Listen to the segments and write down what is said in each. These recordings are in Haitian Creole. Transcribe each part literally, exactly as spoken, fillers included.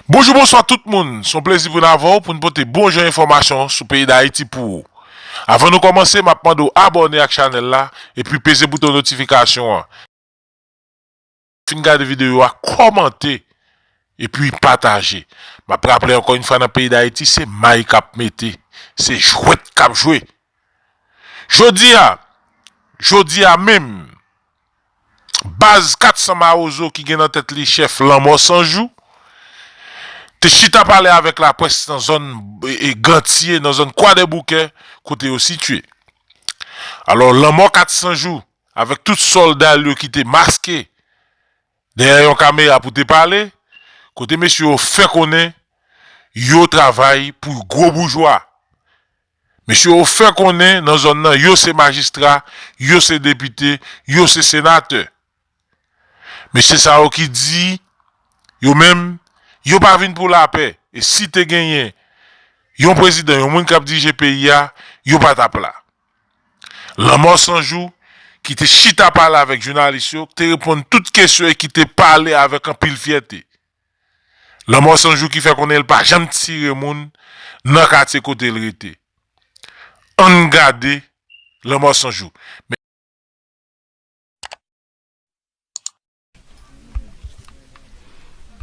Bonjou, bonswa tout moun. Se yon plezi pou n avè w, pou n pote bon jan enfòmasyon sou peyi Dayiti pou ou. Avan nou kòmanse, m ap mande w abòne ak chanèl la, epi peze bouton notifikasyon an. Fin gade videyo a, kòmante, epi pataje. M ap raple ankò yon fwa, nan peyi Dayiti, se may k ap mete, se jwèt k ap jwe. Jodi a, jodi a menm, baz kat san Mawozo ki gen nan tèt li chèf Lanmò San Jou, te chita pale avèk laprès nan zòn, e, e, Gantye, nan zòn Kwadèboukè, kote yo sitiye. Alò, Lanmò kat san Jou, avèk tout sòlda l yo ki te maske dèyè yon kamera pou te pale, kote mesye yo fè konnen yo travay pou gwo boujwa. Mesye yo fè konnen nan zòn nan, yo se majistra, yo se depite, yo se senatè. Mesye sa yo ki di, yo menm, yo pa vin pou lapè. E si te genyen yon prezidan, yon moun k ap dirije peyi a, yo pa t ap la. Lanmò San Jou, ki te chita pale avèk jounalis yo, te reponn tout kesyon e ki te pale avèk anpil fyète. Lanmò San Jou ki fè konnen l pa janm tire moun nan katye kote l rete. Ann gade Lanmò San Jou.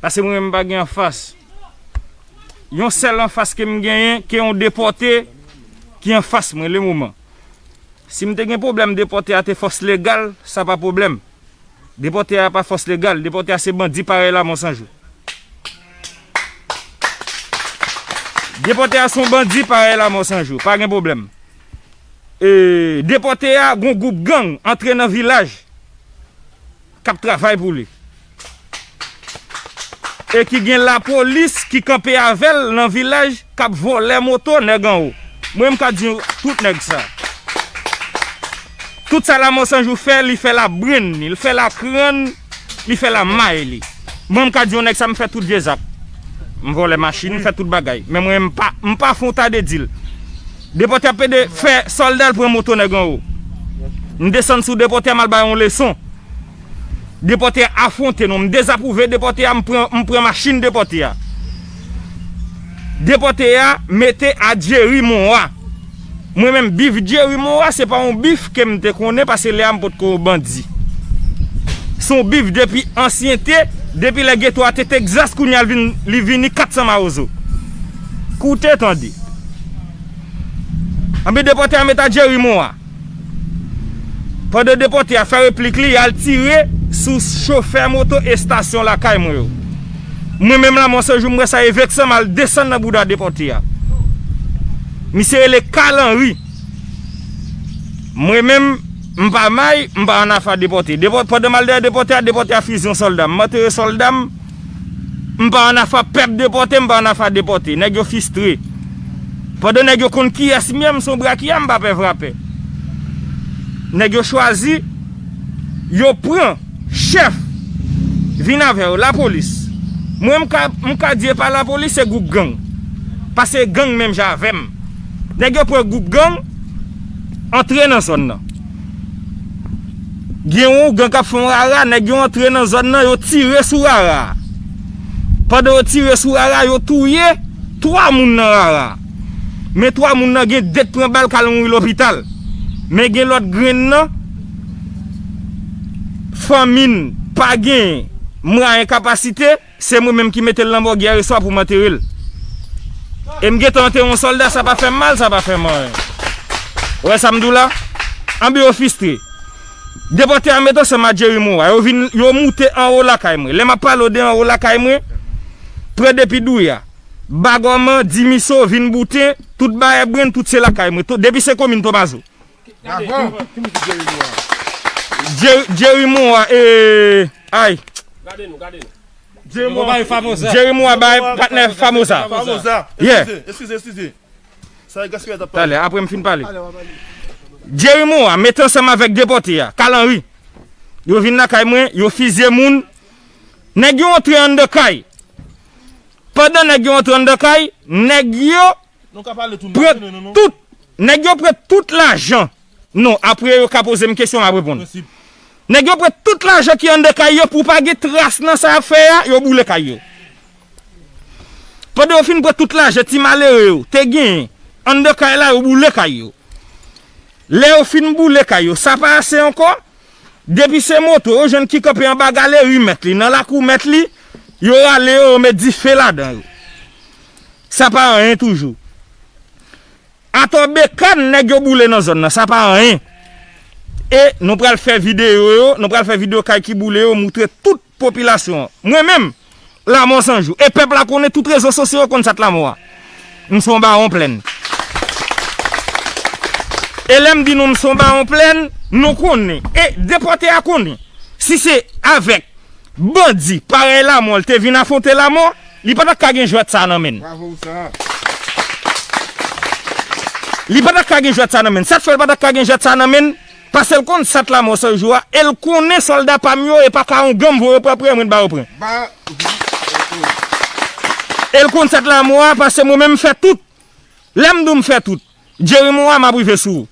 Paske mwen menm m pa gen anfas. Yon sèl anfas ke m genyen, ke yon depòte ki anfas mwen le moman. Si m te gen pwoblèm, depòte a te fòs legal, sa pa pwoblèm. Depòte a pa fòs legal, depòte a se bandi parèy Lanmò San Jou. Depòte a se yon bandi parèy Lanmò San Jou, pa gen pwoblèm. E, depòte a, gon gwoup gang antre nan vilaj k ap travay pou li. E ki gen lapolis ki kanpe avè l nan vilaj k ap vòlè moto nèg anwo. Mwen, m ka di tout nèg sa. Tout sa Lanmò San Jou fè, li fè l ak brenn li, li fè l ak kran, li fè l ak may li. Mwen, m ka di yon nèg sa, m fè tout vye zak. M vòlè machin, m fè tout bagay. Men mwen, m pa, m pa fè yon ta de dil. Depòte a pede fè sòlda l pran moto nèg anwo. M desann sou depòte a, m al ba yon leson. Depòte a afwonte nou. M dezapwouve depòte a, m pran, m pran machin depòte a. Depòte a mete a Jerry Moa. Mwen menm, bif Jerry Moa, se pa yon bif ke m te konnen, paske lè a m potko bandi. Se yon bif depi ansyen te, depi lè geto a te Texas, kounye a l vin, li vini kat san Mawozo. Koute, tande. Anben, depòte a met a Jerry Moa. Pandan depòte a fè replik li, y al tire sou chofè moto estasyon lakay mwen yo. Mwen menm Lanmò San Jou, m wè sa e veksan, m al desann nan bouda depòte a. Misye rele Carl Henry. Mwen menm, m pa may, m pa ann afa depòte. Depò-, pandan m al dèyè depòte a, depòte a fizye yon sòlda m. M antere sòlda m, m pa ann afa pèp depòte, m pa ann afa depòte. Nèg yo fistre. Pandan nèg yo konn kiyès m ye, m se yon brakya, m pa pè vrapè. Nèg yo chwazi, yo pran chèf, vin avè yo, lapolis. Mwen, m ka, m ka di e pa lapolis, se gwoup gang. Paske gang menm jan avè m. Nèg yo pran gwoup gang, antre nan zòn nan. Gen yon gang k ap fè yon rara, nèg yo antre nan zòn nan, yo tire sou rara a. Pandan yo tire sou rara a, yo touye twa moun nan rara a. Men twa moun nan gen de k pran bal k al mouri lopital. Men gen lòt grenn nan, fanmi n pa gen mwayen, kapasite, se mwen menm ki mete l nan mòg yè swa pou m antere l. E m gentan antere yon sòlda, sa pa fè m mal, sa pa fè m anyen. Ou wè sa m di w la? Anben yo fistre. Depòte a met ansanm a Jerry Moa. Yo vin, yo moute anwo lakay mwen. Lè m ap pale w de anwo lakay mwen, pran depi Douya, Bagòman, Dimiso, vin Bouten, tout Bayè Brenn, tout se lakay mwen. Tout, depi se komin Tomazo. Bravo. Jerry, Jerry Moa, e, ay. Gade nou, gade nou. Jerry Moa, Jerry Moa bay patnè Famoza. Famoza. Yeah. Eskize, eskize, eskize. Sa e gaspiya t ap pale. Talè, apre m fin pale. Jerry Moa mete ansanm avèk depòte a, Carl Henry. Yo vin lakay mwen, yo fizye moun. Nèg yo antre anndan kay. Pandan nèg yo antre anndan kay, nèg yo pran tout, nèg yo pran tout lajan. Non, apre yo ka poze m kesyon, m ap reponn. Nèg yo pran tout lajan ki anndan kay yo, pou pa gen tras nan sa y ap fè a, yo boule kay yo. Pandan yo fin pran tout lajan ti malere yo te genyen anndan kay la, yo boule kay yo. Lè yo fin boule kay yo, sa pa ase ankò. Depi se moto yo jwenn ki kanpe anba galeri mèt li, nan lakou mèt li, yo rale yo, yo met dife ladan yo. Sa pa anyen toujou. Atò bekàn nèg yo boule nan zòn nan, sa pa anyen. E nou pral fè videyo yo, nou pral fè videyo kay ki boule yo, moutre tout popilasyon an. Mwen menm, Lanmò San Jou. E pèp la konnen tout rezo sosyo yo konn sa t Lanmò a. M se yon bawon plèn. E lè m di nou m se yon bawon plèn, nou konnen. E depòte a konnen. Si se avèk bandi parèy Lanmò l te vin afwonte Lanmò, li pa t ap ka gen jwèt sa nan men l. Bravo sa. Li pa t ap ka gen jwèt sa nan men l. Sa k fè l pa t ap ka gen jwèt sa nan men l? Paske l konn sa t Lanmò San Jou a, e l konnen sòlda pa m yo, e pa ka yon gang voye pran prè mwen ba yo pran. Ba E l konn sa t Lanmò a, paske mwen menm m fè tout. Lè m di w m fè tout, Jerry Morin a m ap rive sou ou.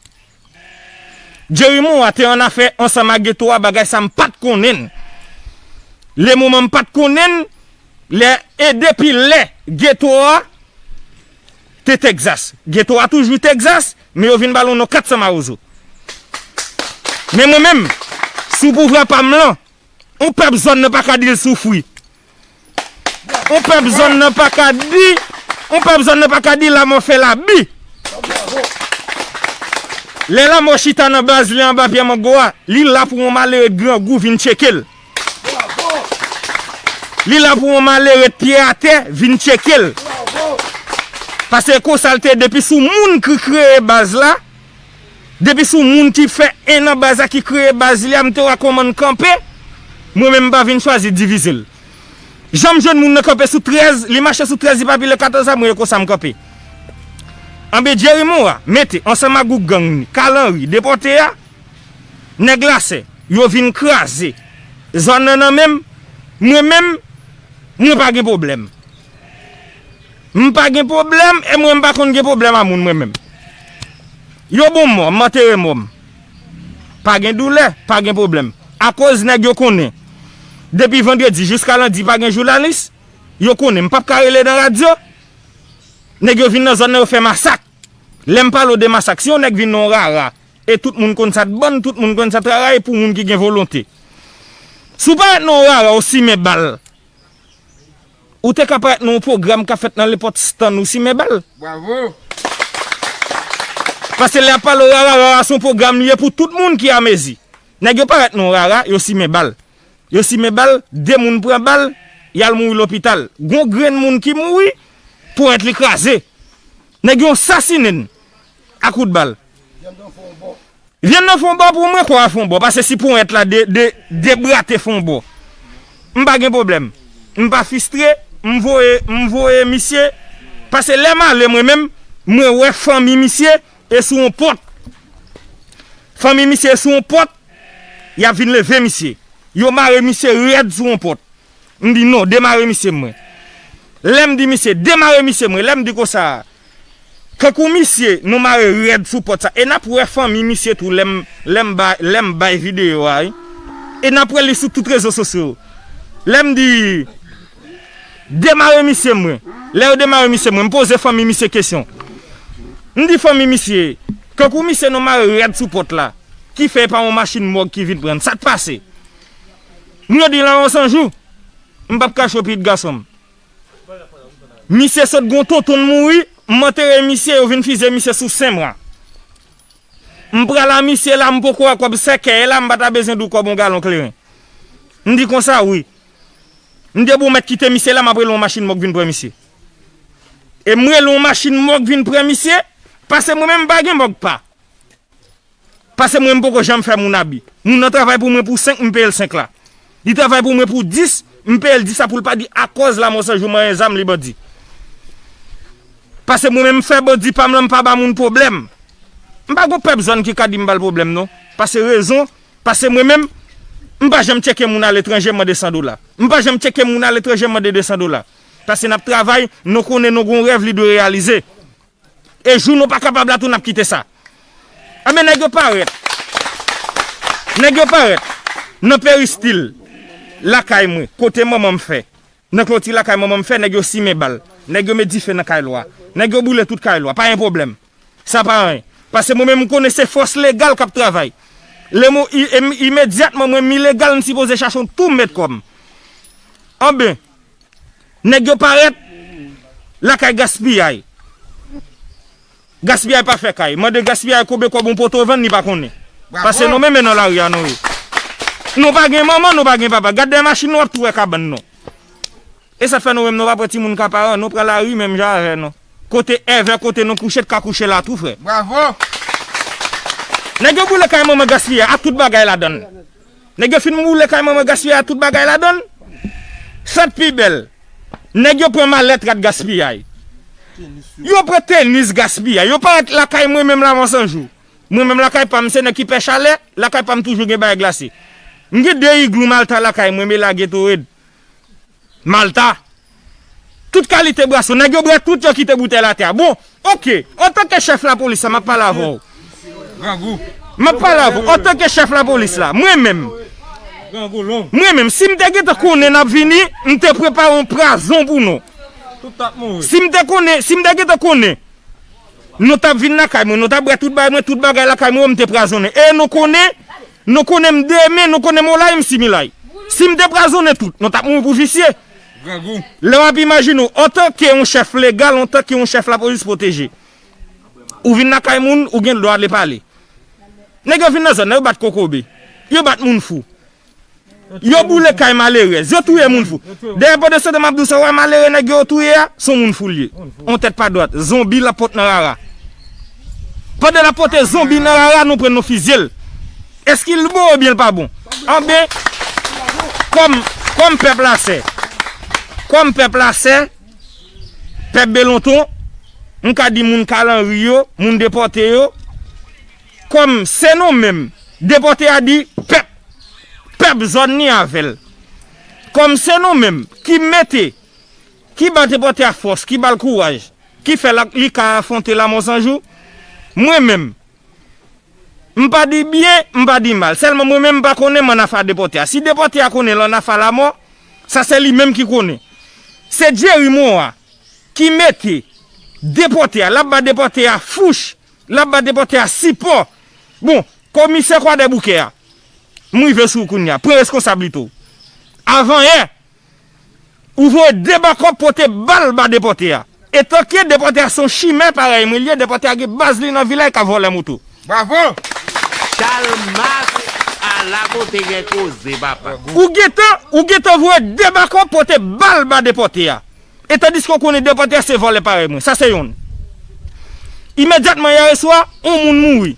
Jerry Morin a te annafè ansanm ak geto a, bagay sa m pa t konnen l. Le moman m pa t konnen l, lè, e depi lè geto a te Texas. Geto a toujou Texas, men yo vin ba l yon non kat san mawozo. Men mwen menm, sou pouvwa pa m lan, yon pèp zòn nan pa ka di l soufri. Yon pèp zòn nan pa ka di, yon pèp zòn nan pa ka di Lanmò fè labi. Lè Lanmò chita nan baz li anba pye mango a, li la pou yon malere grangou vin tcheke l. Li la pou yon malere pye atè vin tcheke l. Paske konsa l te ye, depi sou moun ki kreye baz la, depi sou moun ki fè en an baz la, ki kreye baz li a, m te wè kòman n kanpe, mwen menm m pa vin chwazi divize l. Jan m jwenn moun nan kanpe sou trèz, li mache sou trèz, li pa pile katòz a, mwen e konsa m kanpe. Anben Jerry Morin a mete ansanm ak gwoup gang li, Kalanri, depòte a, nèg Lasè, yo vin kraze zòn nan nan men m, mwen menm, mwen pa gen pwoblèm. M pa gen pwoblèm, e mwen m pa konn gen pwoblèm a moun mwen menm. Yo bon mò, m antere mò m. Pa gen doulè, pa gen pwoblèm. Akoz nèg yo konnen. Depi vandredi jiska lendi pa gen jounalis, yo konnen m p ap ka rele nan radyo. Nèg yo vin nan zòn nan, yo fè masak. Lè m pale w de masak, si yon nèg vin nan yon rara, e tout moun konn sa t bann, tout moun konn sa t rara, e pou moun ki gen volonte. Si w parèt nan yon rara, ou simen bal, ou te ka parèt nan yon pwogram k ap fèt nan nenpòt stand, ou simen bal. Bravo! Paske lè y ap pale w rara, rara se yon pwogram li ye pou tout moun ki amezi. Nèg yo parèt nan yon rara, yo simen bal. Yo simen bal, de moun pran bal, y al mouri lopital. Gon grenn moun ki mouri, ponyèt li kraze. Nèg yo sasinen n a kout bal. Vyann nan fè yon bò pou mwen, kò a fè yon bò. Paske si ponyèt la de, de, debrate fè yon bò, m pa gen pwoblèm. M pa fistre, m voye, m voye misye. Paske lè m ale mwen menm, mwen wè fanmi misye e sou yon pòt. Fanmi misye e sou yon pòt, y ap vin leve misye. Yo mare misye rèd sou yon pòt. M di non, demare misye mwen. Lè m di misye, demare misye mwen, lè m di konsa, kankou misye, nou mare rèd sou pòt sa. E n ap wè fanmi misye tou lè m, lè m bay, lè m bay videyo a, wi. E n ap wè li sou tout rezo sosyo. Lè m di, demare misye mwen. Lè yo demare misye mwen, m poze fanmi misye kesyon. M di fanmi misye, kankou misye nou mare rèd sou pòt la, ki fè e pa yon machin mòg ki vin pran n. Sa k pase? Moun yo di Lanmò San Jou. M p ap kache w pitit gason m. Misye sot gon tonton l mouri, m antere misye, yo vin fizye misye sou Senmwa. M pral a misye la, m poko wè kòb sèkèy la, m pa ta bezwen di w kòb yon galon kleren. M di konsa, wi. M di ebyen w mèt kite misye la, m ap rele yon machin mòg vin pran misye. E m rele yon machin mòg vin pran misye, paske mwen menm m pa gen mòg pa. Paske mwen, m poko janm fè moun abi. Moun nan travay pou mwen pou senk, m peye l senk la. Li travay pou mwen pou dis, m peye l dis la pou l pa di akòz Lanmò San Jou manyen zam li bandi. Paske mwen menm m fè bandi pa m lan, m pa ba moun pwoblèm. M pa gon pèp zòn ki ka di m ba l pwoblèm non. Paske rezon, paske mwen menm, m pa janm tcheke moun aletranje mande san dola. M pa janm tcheke moun aletranje mande de san dola. Paske n ap travay, nou konnen nou gon rèv li dwe reyalize. E jou nou pa kapab la tou n ap kite sa. Anben nèg yo parèt. Nèg yo parèt nan peristil lakay mwen, kote manman m fè. nan kloti lakay manman m fè, nèg yo simen bal. Nèg yo met dife nan kay lwa. Nèg yo boule tout kay lwa. Pa gen pwoblèm. Sa pa anyen. Paske mwen menm, m konnen se fòs legal k ap travay. Lè mwen, i-, im-, imedyatman, mwen menm ilegal, m sipoze chache yon tou mèt kò m. Anben, nèg yo parèt lakay Gaspiyay. Gaspiyay pa fè kay. Mande Gaspiyay konbyen kòb yon poto vann, li pa konnen. Paske nou menm e nan lari a nou ye. Nou pa gen manman, nou pa gen papa. Gad dèyè machin nou, w ap tou wè kabann nou. E sa fè nou menm nou pa pran timoun ka paran, nou pran lari menm jan avè nou. Kote èvè, kote nou kouche, t ka kouche la tou, frè. Bravo! Nèg yo boule kay manman Gaspiyay a, tout bagay ladan l. Nèg yo fin boule kay manman Gaspiyay a, tout bagay ladan l. Sa t pi bèl. Nèg yo pran malèt rat Gaspiyay. Yo pran tenis Gaspiyay. Yo parèt lakay mwen menm Lamò San Jou. Mwen menm lakay pa m, se nèg ki pè chalè, lakay pa m toujou gen bagay glase. M gen de iglou Malta lakay mwen, men lage tou red. Malta. Tout kalite bwason. Nèg yo bwè tout, yo kite boutèy atè a. Bon, oke. Antanke chèf lapolis la, m ap pale avè w. Grangou. M ap pale avè w. Antanke chèf lapolis la, mwen menm. Grangou long. Mwen menm, si m te gentan konnen n ap vini, m te prepare yon pwazon pou nou. Tout t ap mouri. Si m te konnen, si m te gentan konnen, nou t ap vin lakay mwen, nou t ap bwè tout bagay mwen, tout bagay lakay mwen, m te pwazonnen. E nou konnen, nou konnen m demen, nou konnen m olay, m similay. Si m te pwazonnen tout, nou t ap mouri pou visye. Grangou. Lè w ap imajine w, antanke yon chèf legal, antanke yon chèf lapolis pwoteje. Ou vin lakay moun, ou gen dwa ale pale. Nèg yo vin nan zòn nan, yo bat kokobe. Yo bat moun fou. Yo boule kay malerèz. Yo touye moun fou. Dèyè pandan se tan m ap di w sa, w wè malere nèg yo touye a, se yon moun fou l ye. On tèt pa dwat. Zonbi l ap pot nan rara. Pandan l ap pote zonbi nan rara, nou pran nou fizye l. Èske l bon oubyen l pa bon? Anben, kòm, kòm pèp la sè, kòm pèp la sè, pèp Belonton, m ka di moun Kalanri yo, moun depòte yo, kòm se nou menm, depòte a di pèp, pèp zòn ni avè l. Kòm se nou menm ki mete, ki ba depòte a fòs, ki ba l kouraj, ki fè l, li ka afwonte Lamò San Jou, mwen menm, m pa di byen, m pa di mal. Sèlman mwen menm m pa konnen m ann afa depòte a. Si depòte a konnen l ann afa Lamò, sa se li menm ki konnen. Se Jerry Moa ki mete depòte a, l ap ba depòte a fouch, l ap ba depòte a sipò. Bon, komisè Kwadèboukè a, m rive sou ou kounye a, pran reskonsablite w. Avanyè, ou voye de bakòp pote bal ba depòte a. Etanke depòte a se yon chimè parèy mwen l ye, depòte a gen baz li nan vilaj k ap vòlè moto. Bravo! Chalmas, ala kote gen koze, papa. Ou gentan, ou gentan voye de bakòp pote bal ba depòte a. E tandiske w konnen depòte a se vòlè parèy mwen. Sa se yonn. Imedyatman yè swa, yon moun mouri.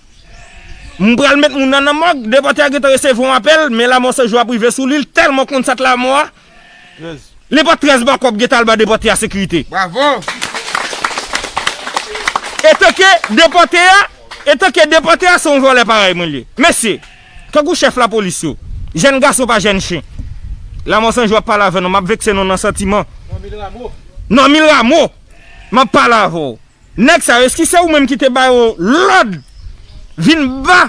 M pral met moun nan nan mòg, depòte a gentan resevwa yon apèl, men Lamò San Jou ap rive sou li, l tèlman konn sa t Lamò a. Li pa trèz bakòp gentan al ba depòte a sekirite. Bravo! Etanke depòte a, etanke depòte a se yon vòlè parèy mwen l ye. Mesye, tankou chèf lapolis yo, jèn gason pa jèn chen. Lamò San Jou ap pale avè nou, m ap vekse nou nan santiman. Normil Ramo. Normil Ramo, m ap pale avè w. Nèg sa yo, èske se ou menm ki te ba yo lòd vin ba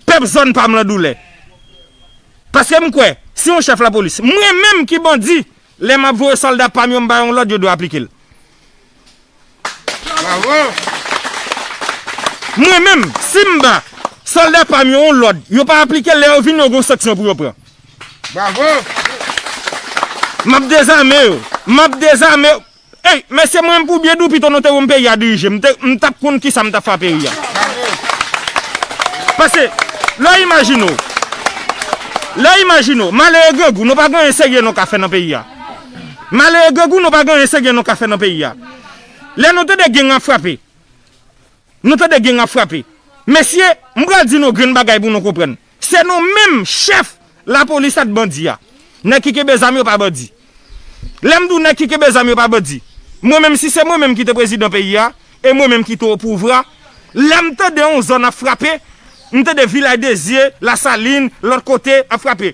pèp zòn pa m lan doulè? Paske m kwè, si yon chèf lapolis, mwen menm ki bandi, lè m ap voye sòlda pa m yo, m ba yo yon lòd, yo dwe aplike l. Bravo! Mwen menm, si m ba sòlda pa m yo yon lòd, yo pa aplike l, lè yo vini, yo gen yon sanksyon pou yo pran. Bravo! M ap dezame yo. M ap dezame yo. Ey, mesye, mwen menm pou byen di w pito nou te wè m peyi a dirije, m te, m t ap konn kisa m t ap fè a peyi a. Paske, lè w imajine w, lè w imajine w, malere grangou, nou pa gen anyen serye nou ka fè nan peyi a. Malere grangou, nou pa gen anyen serye nou ka fè nan peyi a. Lè nou tande gang ap frape, nou tande gang ap frape. Mesye, m pral di nou grenn bagay pou nou konprann. Se nou menm chèf lapolis ak bandi a. Nèg ki kenbe zam yo pa bandi. Lè m di w nèg ki kenbe zam yo pa bandi, mwen menm si se mwen menm ki te prezidan peyi a, e mwen menm ki te opouvwa, lè m tande yon zòn ap frape, m tande Vilaj de Zye, Lasalin, lòt kote ap frape.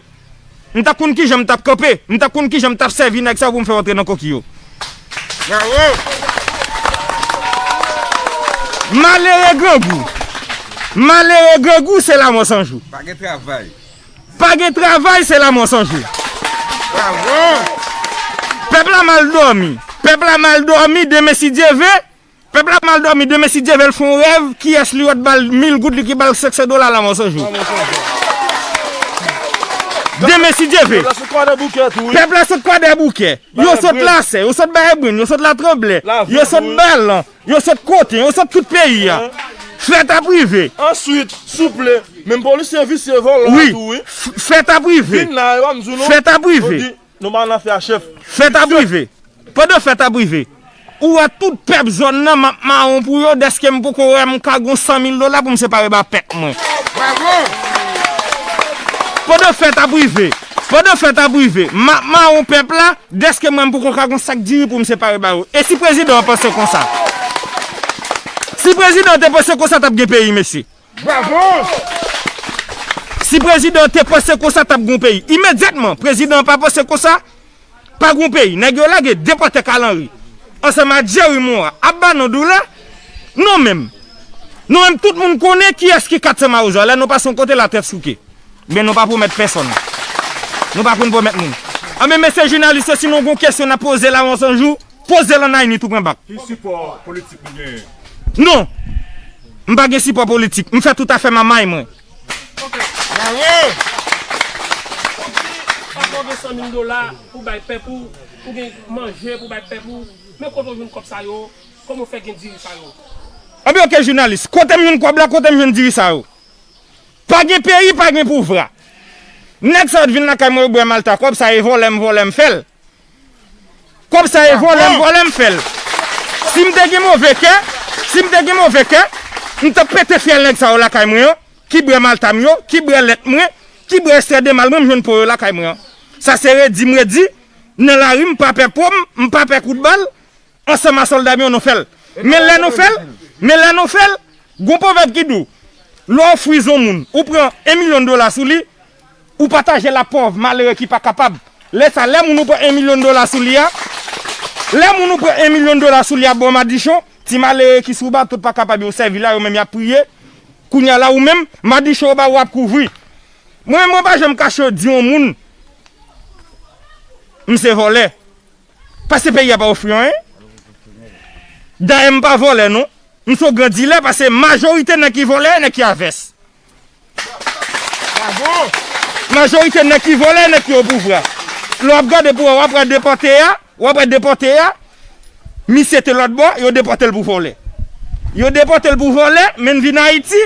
M t ap konn kijan m t ap kanpe, m t ap konn kijan m t ap sèvi nèg sa yo pou m fè yo antre nan koki yo. Bravo! Malere grangou. Malere grangou se Lamò San Jou. Pa gen travay. Pa gen travay, se Lamò San Jou. Pèp la mal dòmi. Pèp la mal dòmi, demen si Dye ve. Pèp la mal dòmi, demen si Dye ve, l fè yon rèv, kiyès li wè t ba l mil goud, li ki ba l senk san dola la, Monsonjou. Demen si Dye ve. Pèp la sot Kwadèboukè. Yo sot Lasè, yo sot Bayèbrenn, yo sot Latranblè, yo sot Balan, yo sot Koten, yo sot tout peyi a. Fèt ap rive. Answit, souple, menm polisye visye vòlò a tou, wi. Fèt ap rive. Vin la, yo pa m di w non. Fèt ap rive. Yo di, nou pa nan afè a chèf. Fèt ap rive. Pandan fèt ap rive, ou wè tout pèp zòn nan, m ap mawon pou yo, dèske m poko wè m ka gon san mil dola pou m separe ba pèp mwen. Pandan fèt ap rive, pandan fèt ap rive, m ap mawon pèp la, dèske mwen m poko ka gon sak diri pou m separe ba yo. E si prezidan an panse konsa? Si prezidan an te panse konsa, t ap gen peyi, mesye. Si prezidan an te panse konsa, t ap gen peyi. Imedyatman, prezidan an pa panse konsa, pa gen peyi. Nèg yo lage depòte Kalanri ansanm a Jerry Morin ap ba nou doulè. Nou menm, nou menm, tout moun konnen kiyès ki kat san mawozo a. Lè nou pase yon kote, latèt souke. Men nou pa pwomèt pèsonn. Nou pa konn pwomèt moun. Anben, mesye jounalis yo, si nou gon kesyon n ap poze la, yon san jou, poze l an ayni tou pran bak. Ki sipò politik ou genyen? Non. M pa gen sipò politik. M fè tout afè m a may mwen. Bravo! Papa gen san mil dola pou bay pèp ou, ou gen manje pou bay pèp ou, men kote w jwenn kòb sa yo, kòman w fè gen diri sa yo? Anben, oke, jounalis, kote m jwenn kòb la, kote m jwenn diri sa yo? Pa gen peyi, pa gen pouvwa. Nèg sa yo t vin lakay mwen, yo bwè malta, kòb sa e vòlè m vòlè m fè l. Kòb sa e vòlè m vòlè m fè l. Si m te gen move kè, si m te gen move kè, m t ap pete fyèl nèg sa yo lakay mwen an, ki bwè malta m yo, ki bwè lèt mwen, ki bwè ekstrè de mal mwen, m jwenn po yo lakay mwen an. Sa se redi m redi, nan lari m pa pè po m, m pa pè kout bal, ansanm a sòlda m yo nou fè l. Men lè nou fè l, men lè nou fè l, gon pwovèb ki di w, lè w friz yon moun, ou pran en milyon dola sou li, ou pataje l ak pòv malere ki pa kapab. Lè sa, lè moun ou pran en milyon dola sou li a, lè moun ou pran en milyon dola sou li a ba w madichon, ti malere ki sou bato t pa kapab yo sèvi la, yo menm y ap priye. Kounye a la, ou menm, madichon yo ba w ap kouvri. Mwen menm, mwen pa janm kache di yon moun, m se vòlè. Paske peyi a pa ofri anyen. Dayè, m pa vòlè, non. M se yon gran dilè, paske majorite nèg ki vòlè, nèg ki a vès. Majorite nèg ki vòlè, nèg ki o pouvwa. Lè w ap gade pou wè, w ap wè depòte a, w ap wè depòte a, misye te lòt bò, yo depòte l pou vòlè. Yo depòte l pou vòlè, men l vin Ayiti,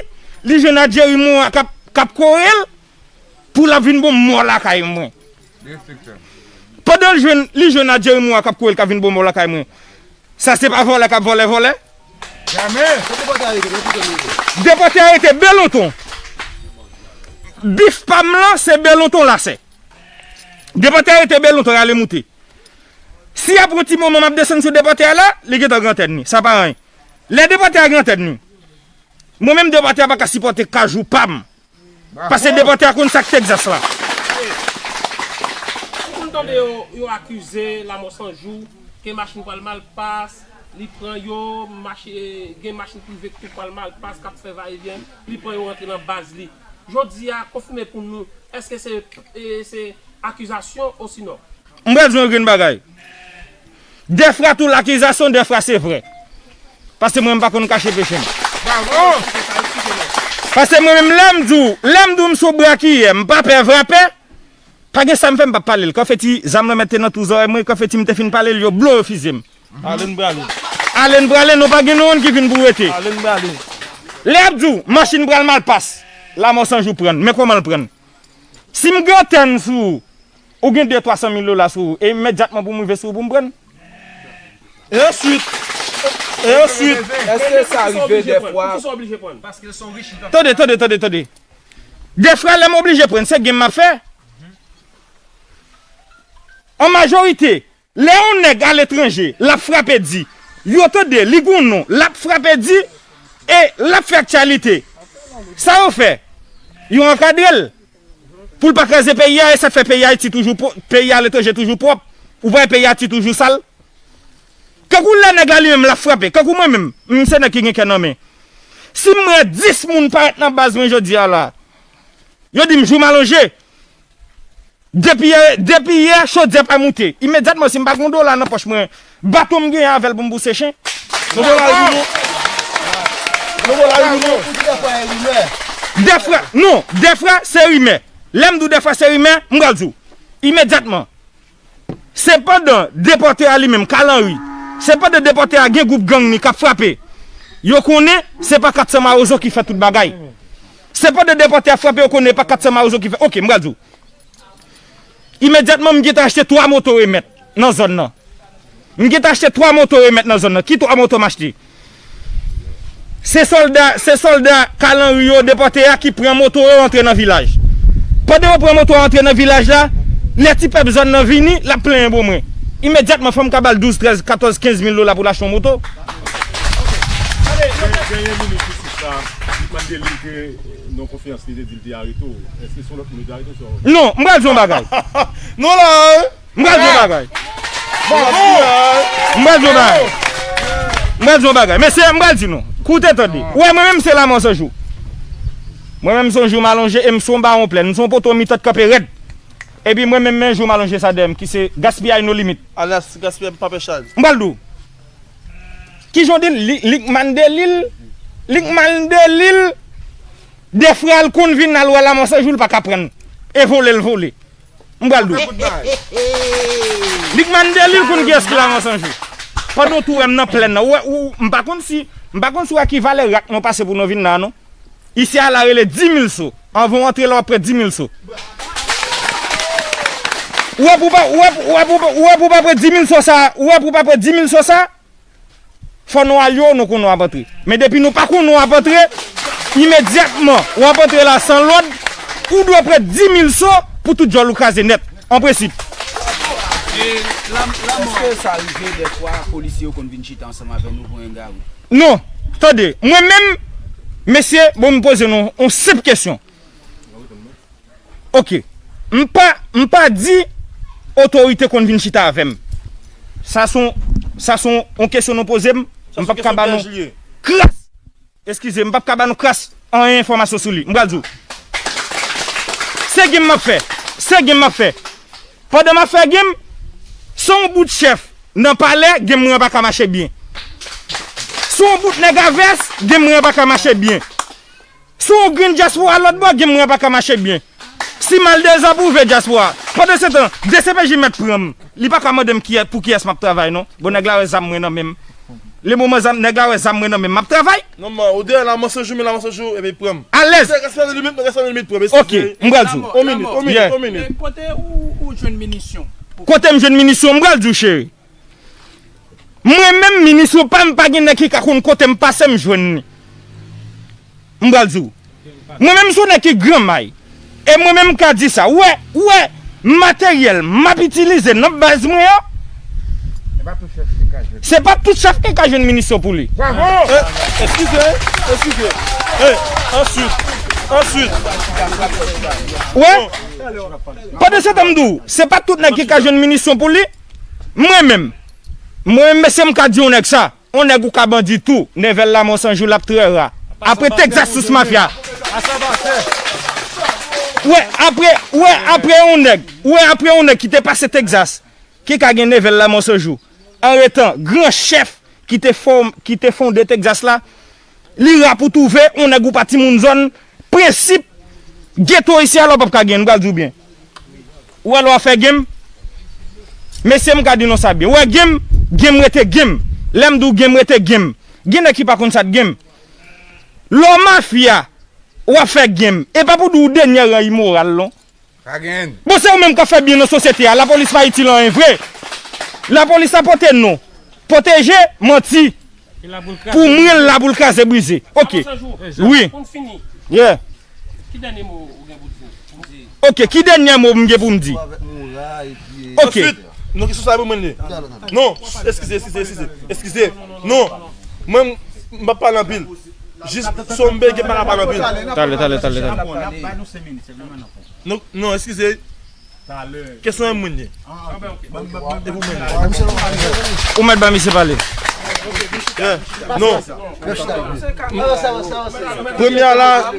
li jwenn a Jerry Morin k ap, k ap kore l, pou l ap vin bon mò lakay mwen. Pandan l jwenn, li jwenn a Jerry Morin k ap kore l k ap vin bon mò lakay mwen. Sa se pa vòlè k ap vòlè vòlè? Jamè! Depòte a rete Belonton. Bif pa m lan, se Belonton Lasè. Depòte a rete Belonton, rale moute. Si apre yon ti moman m ap desann sou depòte a la, li gentan gen antèn li. Sa pa anyen. Lè depòte a gen antèn li, mwen menm depòte a pa ka sipòte kajou pa m. Paske depòte a konn sa k Texas la. Ou konn tande yo, yo akize Lanmò San Jou ke machin pral Malpas, li pran yo, machi-, gen machin prive ki tou pral Malpas k ap fè vayevyen, li pran yo rantre nan baz li. Jodi a, konfime pou nou, èske se, e, se akizasyon osinon? M pral di w yon grenn bagay. Dèfwa tou lakizasyon, dèfwa se vrè. Paske mwen, m pa konn kache peche m. Paske mwen menm, lè m di w, lè m di w m sou brakiyè, m pa pè vrapè, pa gen sa m fè m p ap pale l. Kanfeti, zam nan mèt te nan tou zòrèy mwen, kanfeti m te fin pale l, yo blo, yo fize m. Ale n prale. Ale n prale, nou pa gen nou youn ki vin pou rete. Ale n prale. Lè y ap di w, machin pral Malpas, Lanmò San Jou pran l. Men kòman l pran l? Si m gen antèn sou ou, ou gen de twa san mil dola sou ou, e imedyatman pou m rive sou ou pou m pran l. E answit, e answit, èske sa rive dèfwa? Tande, tande, tande, tande. Dèfwa, lè m oblije pran l, se game m ap fè. An majorite, lè yon nèg aletranje, l ap frape di, yo tande, li gon non, l ap frape di, e l ap fè aktyalite. Sa yo fè? Yo ankadre l. Pou l pa kraze peyi a, e sa k fè peyi Ayiti toujou pwo-, peyi aletranje toujou pwòp. Ou pa wè peyi Ayiti toujou sal? Kankou lè nèg la li menm l ap frape, kankou mwen menm, m se nèg ki gen kè nan men. Si m wè dis moun parèt nan baz mwen jodi a la, yo di m jou m alonje. Depi yè, depi yè, chodyè pa moute. Imedyatman, si m pa gen yon dola nan pòch mwen, baton m genyen avè l pou m bouse chen. Nou bon lari pou nou. Nou bon lari pou nou. Dèfwa, non, dèfwa se rimè. Lè m di w dèfwa se rimè, m pral di w. Imedyatman. Se pandan depòte a li menm, Carl Henry, se pandan depòte a gen gwoup gang ni k ap frape. Yo konnen se pa kat san Mawozo ki fè tout bagay. Se pandan depòte a frape, yo konnen pa kat san Mawozo ki fè. Oke, m pral di w. Imedyatman, m gentan achte twa moto remèt nan zòn nan. M gentan achte twa moto remèt nan zòn nan. Ki twa moto m achte? Se sòlda, se sòlda Carl Henry yo depòte a ki pran moto yo antre nan vilaj. Pandan yo pran moto a antre nan vilaj la, lè ti pèp zòn nan vini, l ap plenyen bon mwen. Imedyatman, fò m ka ba l douz, trèz, katòz, kenz mil dola pou l achte yon moto. Gen, gen yon minis isit la, li mande li te nan konferans li te di l te arete w. Èske se yon lòt moun li te arete w, se yon... Non, m pral di yon bagay. Non la, hein? M pral di yon bagay. M pral di yon bagay. M pral di yon bagay. Mesye, m pral di nou. Koute tande. Ou wè, mwen menm se Lanmò San Jou. Mwen menm se yon jou m alonje e m se yon bawon plèn. M se yon poto mitan k kanpe rèd. Epi mwen menm men jou m alonje sa dèyè m ki se Gaspiyay No Limit. Alyas Gaspiyay Papè Chad. M pral di w. Kijan w di l? Li, li k mande li l. Li k mande li l. Dèfwa l konn vin al wè Lanmò San Jou, l pa ka pran l. E vole l vole. M pral di w. Li k mande li l konn kiyès ki Lanmò San Jou. Pandan w tou wè m nan plèn nan. Ou wè, ou, m pa konn si, m pa konn si w wè ki valè rak nou pase pou nou vin la, non. Isi a la rele dis mil so. Anvan w antre la, w ap pran dis mil so. Ou wè pou pa, ou wè, ou wè pou, ou wè pou pa pran dis mil so sa, ou wè pou pa pran dis mil so sa, fò nou al yo, nou konn nou ap antre. Men depi nou pa konn nou ap antre, imedyatman, w ap antre la san lòd, ou dwe pran dis mil so pou tout djòl ou kraze nèt, an prensip. E la, la, èske sa rive dèfwa polisye yo konn vin chita ansanm avè nou pou yon gari? Non, tande, mwen menm, mesye, bon, m poze nou yon senp kesyon. Oke. M pa, m pa di otorite konn vin chita avè m. Sa se yon, sa se yon, yon kesyon nou poze m, m p ap ka ba nou kras. Eskize, m p ap ka ba nou kras anyen enfòmasyon sou li. M pral di w. Se game m ap fè. Se game m ap fè. Pandan m ap fè game, se yon bout chèf nan palè, game mwen an pa ka mache byen. Se yon bout nèg a vès, game mwen an pa ka mache byen. Si w grenn dyaspora lòt bò, game mwen an pa ka mache byen. Si m al dezapwouve dyaspora. Pandan se tan, D C P J mèt pran m. Li pa ka mande m kiyè-, pou kiyès m ap travay, non. Bon, nèg la wè zam mwen nan men m. Le moman zam, nèg la wè zam mwen nan men m, m ap travay. Non, man, ou deyò Lanmò San Jou, men Lanmò San Jou, epi pran m. Alèz. Rès nan limit, rès nan limit, pran m. Ok, m pral di w. On minit, on minit, on minit. Men kote ou, ou jwenn minisyon? Kote m jwenn minisyon, m pral di w, cheri. Mwen menm, minisyon pa m, pa gen nèg ki ka konn kote m pase m jwenn li. M pral di w. Mwen menm, se yon nèg ki gran may. E mwen menm, m ka di sa. Ou wè, ou wè, materyèl m ap itilize nan baz mwen an, se pa tout chèf ki ka jwenn minisyon pou li. Bravo! Eh, eskize, eskize. Eh, answit, answit. Ou wè? Pandan se tan m di w, se pa tout nèg ki ka jwenn minisyon pou li. Mwen menm, mwen menm, mesye, m ka di yon nèg sa. On nèg ou ka bandi tou, Nèvèl Lanmò San Jou, l ap trè ra. Apre Texas sous mafya. Wè, apre, wè, apre on nèg, wè, apre on nèg ki te pase Texas, ki ka gen Nèvèl Lanmò San Jou. An etan gran chèf ki te fòm-, ki te fonde Texas la, li ra pou twouve on nèg ou pa timoun zòn, prensip geto isi a la w p ap ka gen, m pral di w byen. Ou wè lè w ap fè game? Mesye, m ka di nou sa byen. Ou wè game, game rete game. Lè m di w game rete game. Gen nèg ki pa konn sa k game. Lè w mafya, w ap fè game. E pa pou di w dènyè ran imoral, non. Pa gen. Bon, se ou menm k ap fè byen nan sosyete a. Lapolis pa itil anyen vre. Lapolis la pote non, pwoteje, manti. Pou mwen, l la pou l kraze brize. Ok. Wi. Yeah. Ki dènye mo ou gen pou di? Ok, ki dènye mo m gen pou m di? Ok. Answit, non, kesyon sa pou mwen li. Non, eskize, eskize, eskize. Eskize. Non. Mwen, m p ap pale anpil. Jis, si w m bege, m pa ka pale anpil. Talè, talè, talè, talè. Non, non, eskize. Kesyon an mwen li. Ou mèt ba misye pale. Yeah. Non. Premye a la,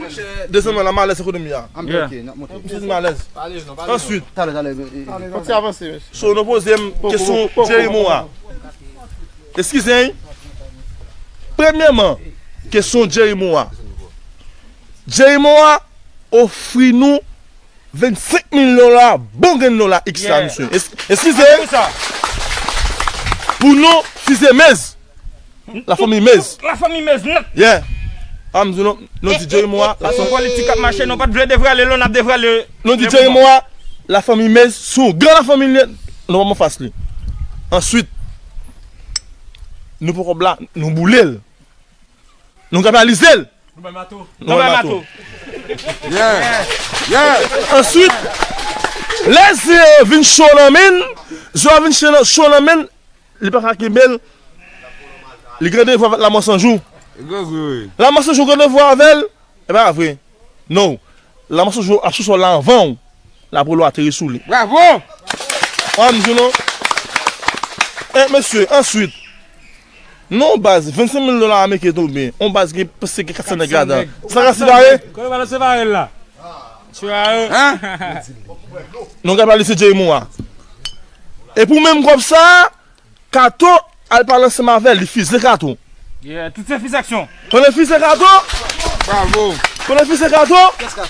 dezyèm la, malèz ekonomi a. Misye di malèz. Answit, so nou poze m kesyon Jerry Moore a. Eskize, wi. Premyèman, kesyon Jerry Moore a. Jerry Moore a ofri nou vennsenk mil dola, bon grenn dola X la, misye. Es- Eskize, wi. Pou nou fize mez. Lafanmi Mez. Lafanmi Mez nèt. Yeah. A m di nou, nou di Jerry Moore a, lafanmi politik ap mache, nou pa t vle devrale l, nou n ap devrale l. Nou di Jerry Moore a, lafanmi Mez, se yon gran lafanmi li ye, nou pa anfas li. Answit, nou pran kòb la, nou boule l. Nou kanalize l. Nou bay mato. Nou bay mato. Yeah. Yeah. Answit, lè zye vin cho nan men l, zye vin cho nan men l, li pa ka kenbe l, li gen devwa avèk Lanmò San Jou. Lanmò San Jou gen devwa avè l, e pa vre. Non. Lanmò San Jou ap sou sòl la anvan w. Lapolo ateri sou li. Bravo! An m di nou. E, mesye, answit, non, baz, vennsenk mil dola ameriken tonbe. On baz gen, prèske gen kat san nèg ladan. Sa ka separe? Kòman nou separe l la? Separe. Non, gad pa li se Jerry Moore a. E pou menm kòb sa, Kato al pale ansanm avè l, li fize Kato. Yeah, tout se fize aksyon. Pandan l fize Kato, bravo. Pandan l fize Kato,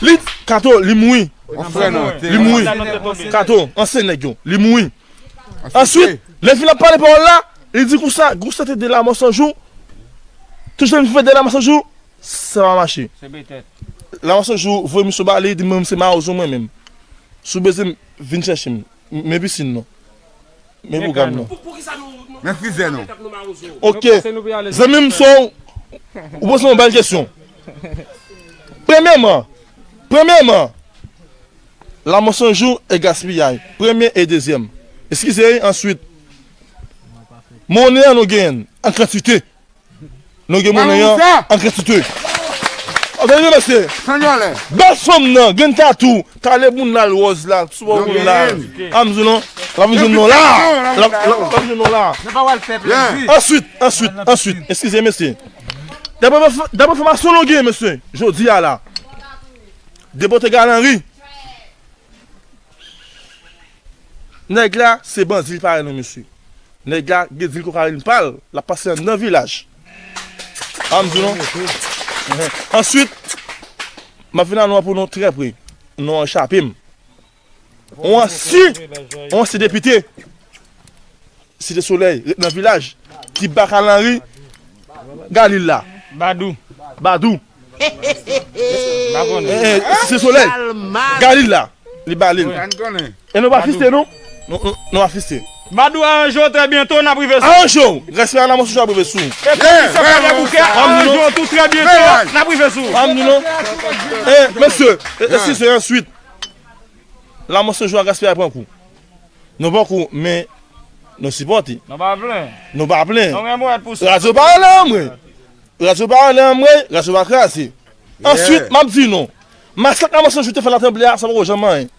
li, Kato, li mouri. Li mouri. Kato, ansyen nèg yo, li mouri. Answit, lè l fin ap pale pawòl la, li di konsa, Gousta te de Lanmò San Jou. Tout jan li fè de Lanmò San Jou, sa pa mache. Lanmò San Jou voye misyon ba li, di mwen se mawozo mwen menm. Si w bezwen m, vin chèche m. Men pisin nou. Men bouga nou. Men fizè nou. Ok. Zanmi m, so, ou poze yon bèl kesyon. Premyèman, premyèman, Lanmò San Jou e gaspiyay. Premye e dezyèm. Eskize, wi, answit. Monnen an nou genyen an kantite. Nou gen monnen an an kantite. Tande, mesye. Bèl fanm nan, gen tatou, kale moun la, l wòz la, sou bò moun la. A m di non, l ap vin jwenn nou la. L ap vin jwenn nou la. Answit, answit, answit, eskize, mesye. Daprè, daprè enfòmasyon nou gen, mesye, jodi a la, depote Galanri, nèg la, se bandi li parèy nou, mesye. Nèg la, gen dil kokayin pa l, l ap pase anndan vilaj. A m di nou. Answit, m ap vin a non an pou nou trè pre. Non an chape m. On ansyen, on ansyen depite Site Solèy, ret nan vilaj, ki ba Galanri Galil la. Badou. Badou. Eh, eh, Site Solèy. Galil la. Li ba li l. E nou pa fiste, non? Nou, nou, nou pa fiste. Badou, aranje w trè byento, n ap rive sou. Aranje w. Respè a Lanmò San Jou ap rive sou. E komisè Panyè Bouke, aranje w tou trè byento, n ap rive sou. Pa m di non. E, mesye, e, eskize, answit. Lanmò San Jou a gaspiye pran kou. Nou pran kou, men nou sipòte. Nou pa plen. Nou pa plen. Nou gen mouwèt pou sa. Radyo pa anlè anmwe. Radyo pa anlè anmwe, radyo pa kraze. Answit, m ap di nou, masak Lanmò San Jou te fè nan Tranble a, sa poko janm anyen.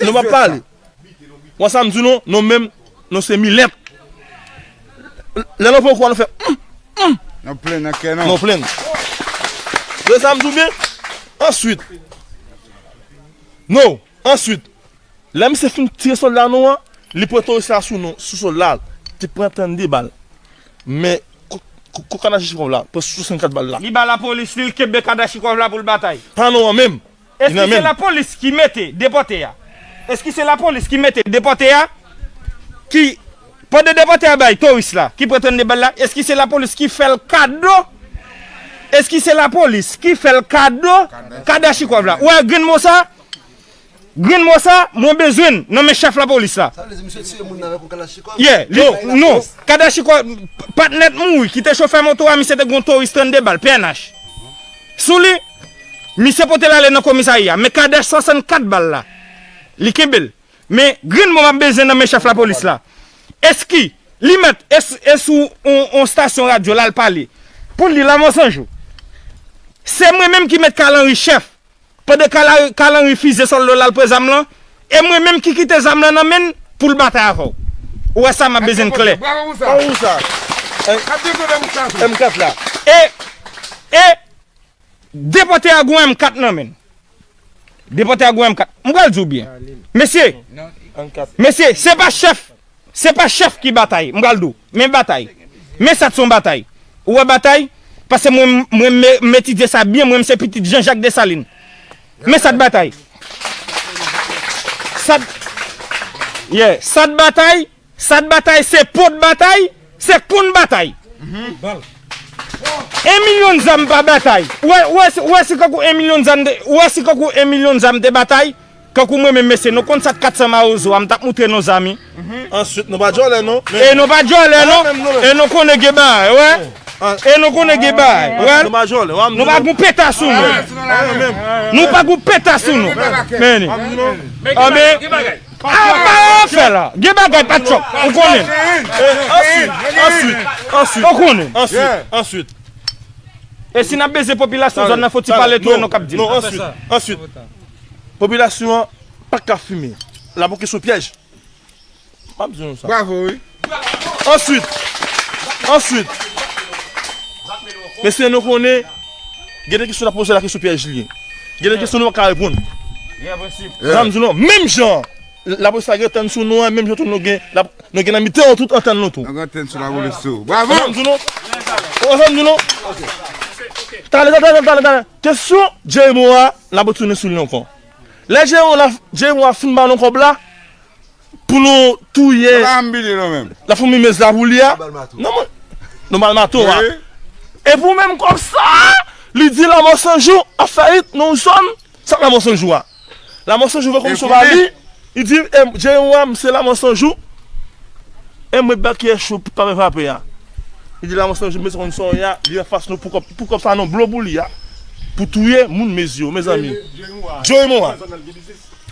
Nou p ap pale. Wè sa m di nou, nou menm, nou se milèt. Lè nou pran kou a, nou fè, mm, mm. Nou plen nan kè nou. Nou plen. Tande sa m di w byen? Answit. Nou, answit. Lè misye fin tire sòlda nou an, li pran toris la sou nou, sou sòlda l. Te pran trannde bal. Men, kou, kou, kou Kadachikòv la, pran swasannkat bal la. Li ba lapolis li, l kenbe Kadachikòv la pou l batay. Pa nou an menm. Eski se lapolis ki mete depòte a? Eski se lapolis ki mete depòte a? Ki, pandan depòte a bay toris la, ki pran trannde bal la, eski se lapolis ki fè l kado? Eski se lapolis ki fè l kado Kadachikòv la? Ou wè grenn mo sa? Grenn mo sa, mwen bezwen l nan men chèf lapolis la. Sa vle di misye tiye moun nan avèk yon kalachnikòv? Yeah, li, non, kalachnikòv, patnè t mouri, ki te chofè moto a, misye te gen yon toris trannde bal, P N H. Sou li, misye pote l ale nan komisarya, men Kadash swasannkat bal la, li kenbe l. Men grenn mo m ap bezwen nan men chèf lapolis la. Eski li mèt, es, es ou on, on stasyon radyo l al pale? Pou li, Lanmò San Jou. Se mwen menm ki met Kalanri chèf. Pandan Kala-, Kalanri fize sòlda l al pran zam lan, e mwen menm ki kite zam lan nan men l pou l batay avè w. Ou wè sa, m ap bezwen l klè. Bravo pou sa. Bravo pou sa. M kat la. E, e, depòte a gon M kat nan men l. Depòte a gon M kat. M pral di w byen. Mesye, mesye, se pa chèf, se pa chèf ki batay. M pral di w. Men batay. Men sa t se yon batay. Ou wè batay? Paske mwen, mwen, m etidye sa byen, mwen, m se pitit Jean Jacques Dessalines. Men sa t batay. Sa t, yeah, sa t batay, sa t batay, se po t batay, se konn batay. En milyon zam pa batay. Ou wè, ou wè si, ou wè si kankou en milyon zam te, ou wè si kankou en milyon zam te batay, kankou mwen menm mesye, nou konn sa t kat san mawozo a, m t ap moutre nou zam. Answit, nou pa djòlè non. E nou pa djòlè non. E nou konnen gen bagay, wè. E nou konnen gen bagay, wè. Nou pa djòlè, wè. Nou pa gon peta sou nou. Nou pa gon peta sou nou. Men. Anben. A pa fè la. Gen bagay pa tchòk. Ou konnen. Answit, answit, answit. Ou konnen. Answit, answit. E si n ap beze popilasyon zòn nan, fò ti pale tou, e nou k ap di l. Non, answit, answit. Popilasyon an pa ka fimen. L ap oke sou pyèj. M ap di nou sa. Bravo, wi. Answit, answit, mesye, nou konnen, gen de kesyon n ap poze la ki sou pyèj li ye. Gen de kesyon nou pa ka reponn. Sa m di nou, menm jan lapolis la gen antèn sou nou an, menm jan tou nou gen, nou gen nan mitan yo tout antèn nou tou. Nou gen antèn sou lapolis tou. Bravo. Sa m di nou. Sa m di nou. Talè, talè, talè, talè. Kesyon Jerry Morin a, n ap retounen sou li ankò. Lè Jerry Morin la, Jerry Morin a fin ba nou kòb la, pou nou touye Lafanmi Mez la pou li a. Non, mwen, nou ba l mato a. Epi menm kòb sa, li di Lanmò San Jou ap fè it nan yon zòn, sa k Lanmò San Jou a. Lanmò San Jou vè kòm sou ba li, li di, Jerry Morin, m se Lanmò San Jou. E mwen bèk yè cho pa fè frape a. Li di Lanmò San Jou, mezanmi, sa w ye a, li anfas nou pou kòb, pou kòb sa non blo pou li a. Pou touye moun Mez yo, mezanmi. Jerry Morin.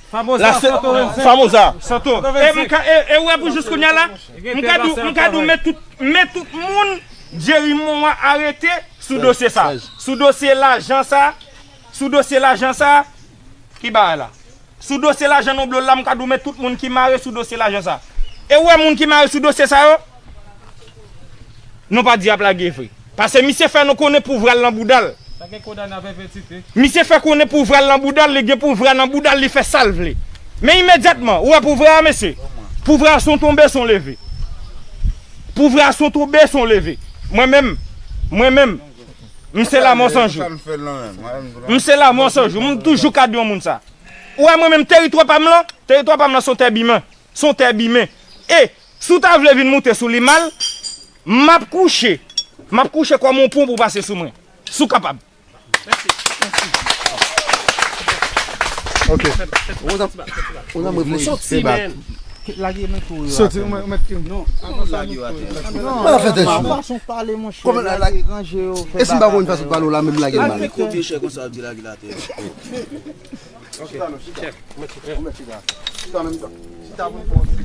Famoza, la se Santo Rense. Famoza. Santo. E m ka, e, e ou wè pou jis kounye a la, m ka di w, m ka di w, men tout, men tout moun Jerry Morin arete sou dosye sa. Sou dosye lajan sa, sou dosye lajan sa, ki bagay la? Sou dosye lajan non blo la, m ka di w, men tout moun ki mare sou dosye lajan sa. E ou wè moun ki mare sou dosye sa yo? Nou pa di y ap lage vre. Paske misye fè nou konnen pouvwa l nan bouda l. Sa gen kondane a pèpetite. Misye fè konnen pouvwa l nan bouda l, li gen pouvwa nan bouda l, li fè sa l vle. Men imedyatman, ou wè pouvwa a, mesye? Pouvwa a se yon tonbe, se yon leve. Pouvwa a se yon tonbe, se yon leve. Mwen menm, mwen menm, m se Lanmò San Jou. M se Lanmò San Jou. M toujou ka di yon moun sa. Ou wè mwen menm, teritwa pa m lan, teritwa pa m lan se yon tè bimen. Se yon tè bimen. E, si w ta vle vin moute sou li mal, m ap kouche. M ap kouche kòm yon pon pou w pase sou mwen. Si w kapab. Ok. Ou nan mwen vle se bat. Lage men kou yo. Soti, ou mèt ki. Non, non, lage yo atè. Mwen fè tèt chou. Fason pale monchè, lage ranje yo. E si m pa konn fason pale w la, men m lage l mal. Al fè kòb chè konsa, ap di lage l atè. Ok. Chèf. Ou mèt chita. Ou mèt chita. Chita menm jan. Chita pou n fè yon ti.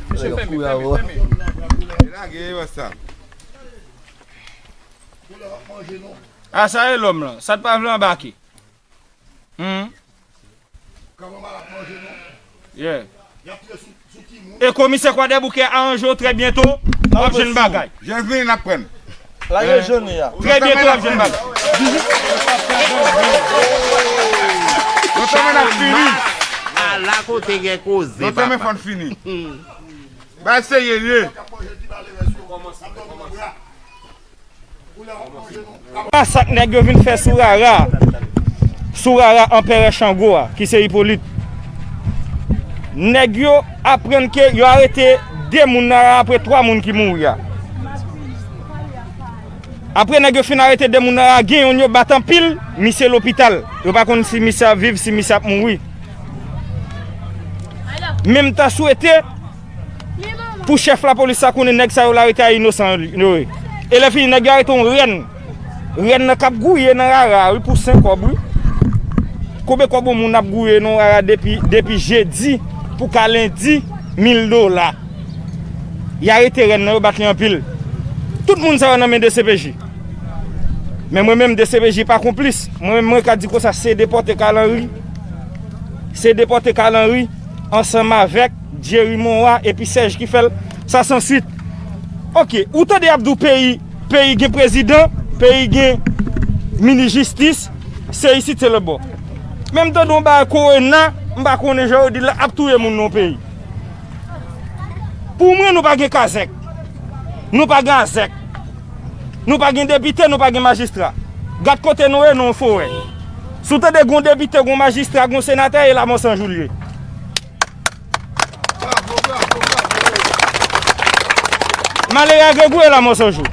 Mesye, fèmen, fèmen, fèmen. Lage yo sa. A sa e lòm lan. Sa t pa vle anbake. Hum. Yeah. E komisè Kwadèboukè aranje w trè byento, w ap jwenn bagay. Jan vini n ap pran. Lage jwenn li a. Trè byento w ap jwenn bagay. Lontan men n ap fini. Ala kote gen koze. Lontan men fò n fini. Bagay serye l ye. Masak nèg yo vin fè sou Rara, sou Rara Anperè Chango a, ki se Ipolit. Nèg yo aprann ke yo arete de moun nan Rara apre twa moun ki mouri a. Apre nèg yo fin arete de moun nan Rara, gen yonn yo bat anpil, misye lopital. Yo pa konn si misye ap viv, si misye ap mouri. Men m ta swete pou chèf lapolis la konnen nèg sa yo l arete a inosan yo ye. E lè fini, nèg yo arete yon rèn. Rèn nan k ap gouye nan Rara wi pou senk kòb wi. Konbyen kòb yon moun ap gouye nan Rara depi, depi jedi pou ka lendi, mil dola. Y arete rèn nan, yo bat li anpil. Tout moun sa yo nan men D C P J. Men mwen menm, D C P J pa konplis. Mwen menm, mwen ka di konsa, se depòte Carl Henry. Se depòte Carl Henry. ansanm avèk Jerry Monroy epi Serge ki fè l, sa sanswit. Oke, ou tande y ap di w peyi, peyi gen prezidan, peyi gen minis jistis, se isit, se lòtbò. Men m tande yon bagay kowona, m pa konnen jan yo di l la, ap touye moun nan yon peyi. Pou mwen, nou pa gen kazèk. Nou pa gen azèk. Nou pa gen depite, nou pa gen majistra. Gad kote nou ye, nou yon forè. Si w tande gen yon depite, gen yon majistra, gen yon senatè, e Lamò San Jou l ye. Malere a grangou e Lamò San Jou.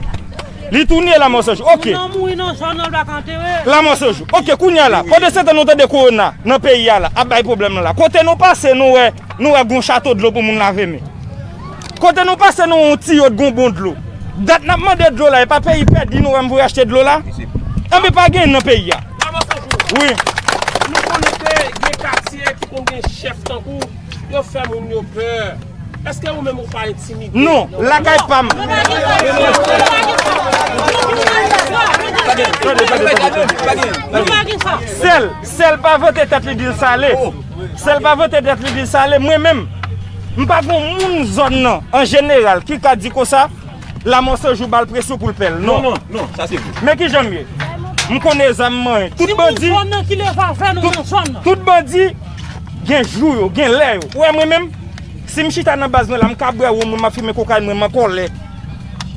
Li tounen Lamò San Jou. Oke. Moun nan mouri nan zòn nan, l pa ka antere. Lamò San Jou. Oke, kounye a la. Pandan se tan nou tande kowona nan peyi a la, ap bay pwoblèm nan la. Kote nou pase, nou wè, nou wè gon chato dlo pou moun lave men. Kote nou pase, nou wè yon tiyo k gon bon dlo. Dat n ap mande dlo la, e pa peyi pèdi nou wè m voye achte dlo la? Anben pa gen nan peyi a. Lamò San Jou. Wi. Nou konnen ke gen katye ki konn gen chèf tankou Yo fè moun yo pè. Èske ou menm ou pa entimide? Non, lakay pa m. Sèl, sèl pa vante tèt li di l sale. Sèl pa vante tèt li di l sale. Mwen menm, m pa gon moun zòn nan, an jeneral, ki ka di konsa, Lamò San Jou ba l presyon pou l pè l. Non. Non, non, non, sa se vre. Men kijan m ye? M konnen zam mwen. Tout bandi, tout, tout bandi gen jou yo, gen lè yo. Ou wè mwen menm, si m chita nan baz mwen la, m ka bwè wonm mwen, m ap fimen kokayin mwen, m an kòlè.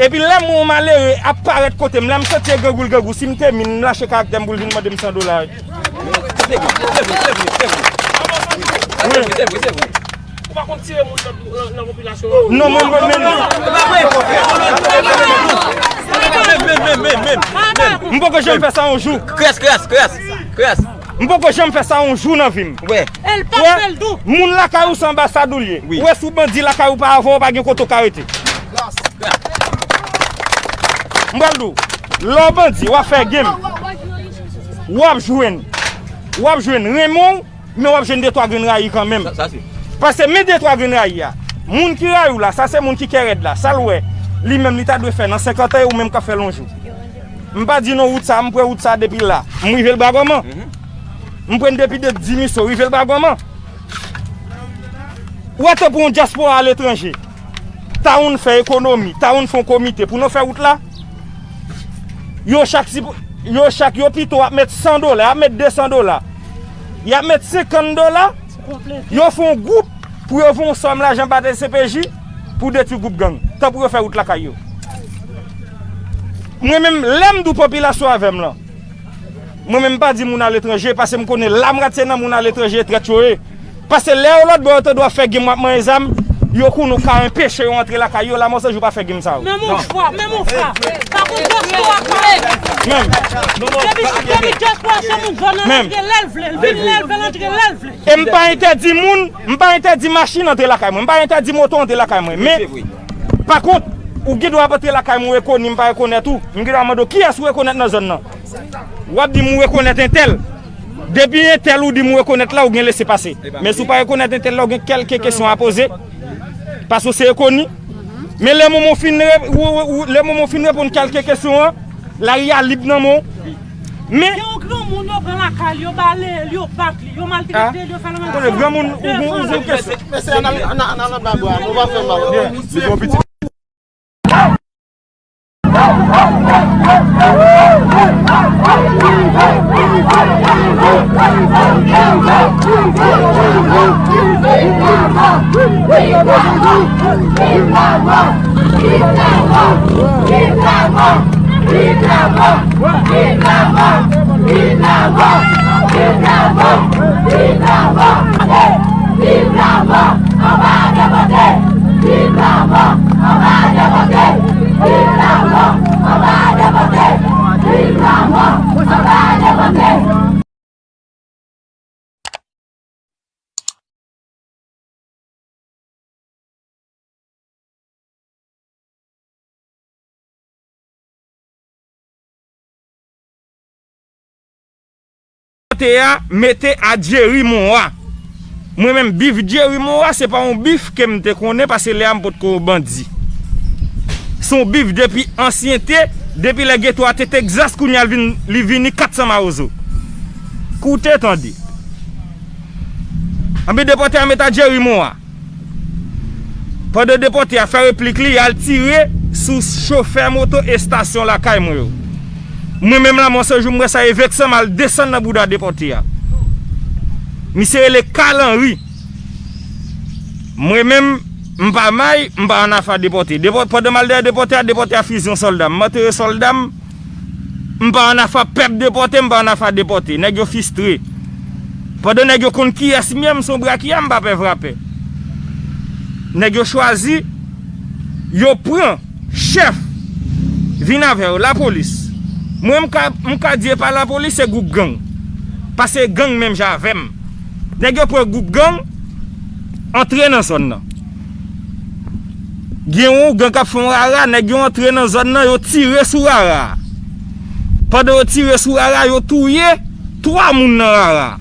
Epi lè m wè yon malere ap parèt kote m, lè m santi e grangou l grangou, si m te min, m lache karaktè m pou l vin mande m san dola. Se vre, se vre, se vre, se vre. Wi. Se vre, se vre. Ou pa konn tire moun nan, nan, nan popilasyon an? Non, mwen, mwen, mwen. M poko janm fè sa yon jou. Krès, krès, krès, krès. M poko janm fè sa yon jou nan vi m. Wè. Wè, moun lakay ou se anbasad ou l ye. Wi. Wè, si w bandi lakay ou pa avè w, pa gen kote w ka rete. M pral di w, lè w bandi, w ap fè game. W ap jwenn. W ap jwenn renmen w, men w ap jwenn de twa grenn rayi kanmenm. Sa, sa se. Paske men de twa grenn rayi a, moun ki rayi w la, sa se moun ki kè rèd la, sa l wè, li menm li ta dwe fè nan senkant an, e ou menm k ap fè l yon jou. M pa di non wout sa, m pran wout sa depi la, m rive Lebwa Gòman. M pran depi de Dimiso, rive Lebwa Gòman. Ou wè tankou yon dyaspora aletranje, ta youn fè ekonomi, ta youn fè yon komite pou nou fè wout la. Yo chak, yo chak, yo pito ap met san dola, y ap met de san dola, y ap met senkant dola, yo fè yon gwoup pou yo voye yon sòm lajan ba D C P J pou detwi gwoup gang, tan pou yo fè wout lakay yo. Mwen menm, lè m di w popilasyon avè m lan, mwen menm m pa di moun aletranje, paske m konnen lamwatye nan moun aletranje trèt yo ye. Paske lè yo lòt bò yo tande w ap fè game w ap manyen zam, yo konnen w ka enpeche yo antre lakay yo, Lamò San Jou pa fè game sa yo. Menm yon fwa, menm yon fwa. Pa konn dyaspora kole. Menm. Depi, depi dyaspora se moun zòn nan, l antre lè l vle, l vin lè l vle, l antre lè l vle. E m pa entèdi moun, m pa entèdi machin antre lakay mwen, m pa entèdi moto antre lakay mwen. Men, pa kont, ou gen dwa ap antre lakay mwen, ou rekoni m, m pa rekonèt ou. M gen dwa mande w kiyès ou rekonèt nan zòn nan. W ap di m ou rekonèt entèl. Depi entèl ou di m ou rekonèt la, ou gen lese pase. Men si w pa rekonèt entèl la, ou gen kèlke kesyon a poze. Paske w se rekoni. Men lè moman w fin re-, ou, ou, ou, lè moman w fin reponn kèlke kesyon an, lari a lib nan men w. Men gen yon granmoun yo pran lakay li, yo bale l, yo bat li, yo maltrete l, yo fè l anmède. Konnen granmoun, ou gon, ou gon kesyon. Mesye, ann al, ann al, ann al anba bwa, nou pa fè mal. Li gon pitit. Viv Lamò! Anba Adè Pòtè! Viv Lamò! Anba Adè Pòtè! Viv Lamò! Anba Adè Pòtè! Viv Lamò! Anba Adè Pòtè! Te a mete a Jerry Monroy. Mwen menm, bif Jerry Monroy se pa yon bif ke m te konnen, paske lè a m potko bandi. Se yon bif depi ansyen te, depi lè geto a te Texas, kounye a l vin, li vini kat san mawozo. Koute tande. Anben depòte a met a Jerry Moore. Pandan depòte a fè replik li, y al tire sou chofè moto estasyon lakay mwen yo. Mwen menm Lamò Sanjou, m wè sa e veksan, m al desann nan bouda depòte a. Misye rele Carl Henry. Mwen menm, m pa may, m pa ann afè a depòte. Depò-, pandan m al dèyè depòte a, depòte a fize yon sòlda. M antere sòlda m, m pa ann afè a pèp depòte, m pa ann afè a depòte. Nèg yo fistre. Pandan nèg yo konn kiyès m ye, m se yon brakya, m pa pè vrapè. Nèg yo chwazi, yo pran chèf, vin avè yo, lapolis. Mwen, m ka, m ka di e pa lapolis, se gwoup gang. Paske gang menm jan avè m. Nèg yo pran gwoup gang, antre nan zòn nan. Gen yon gang k ap fè yon rara, nèg yo antre nan zòn nan, yo tire sou rara a. Pandan yo tire sou rara a, yo touye twa moun nan rara a.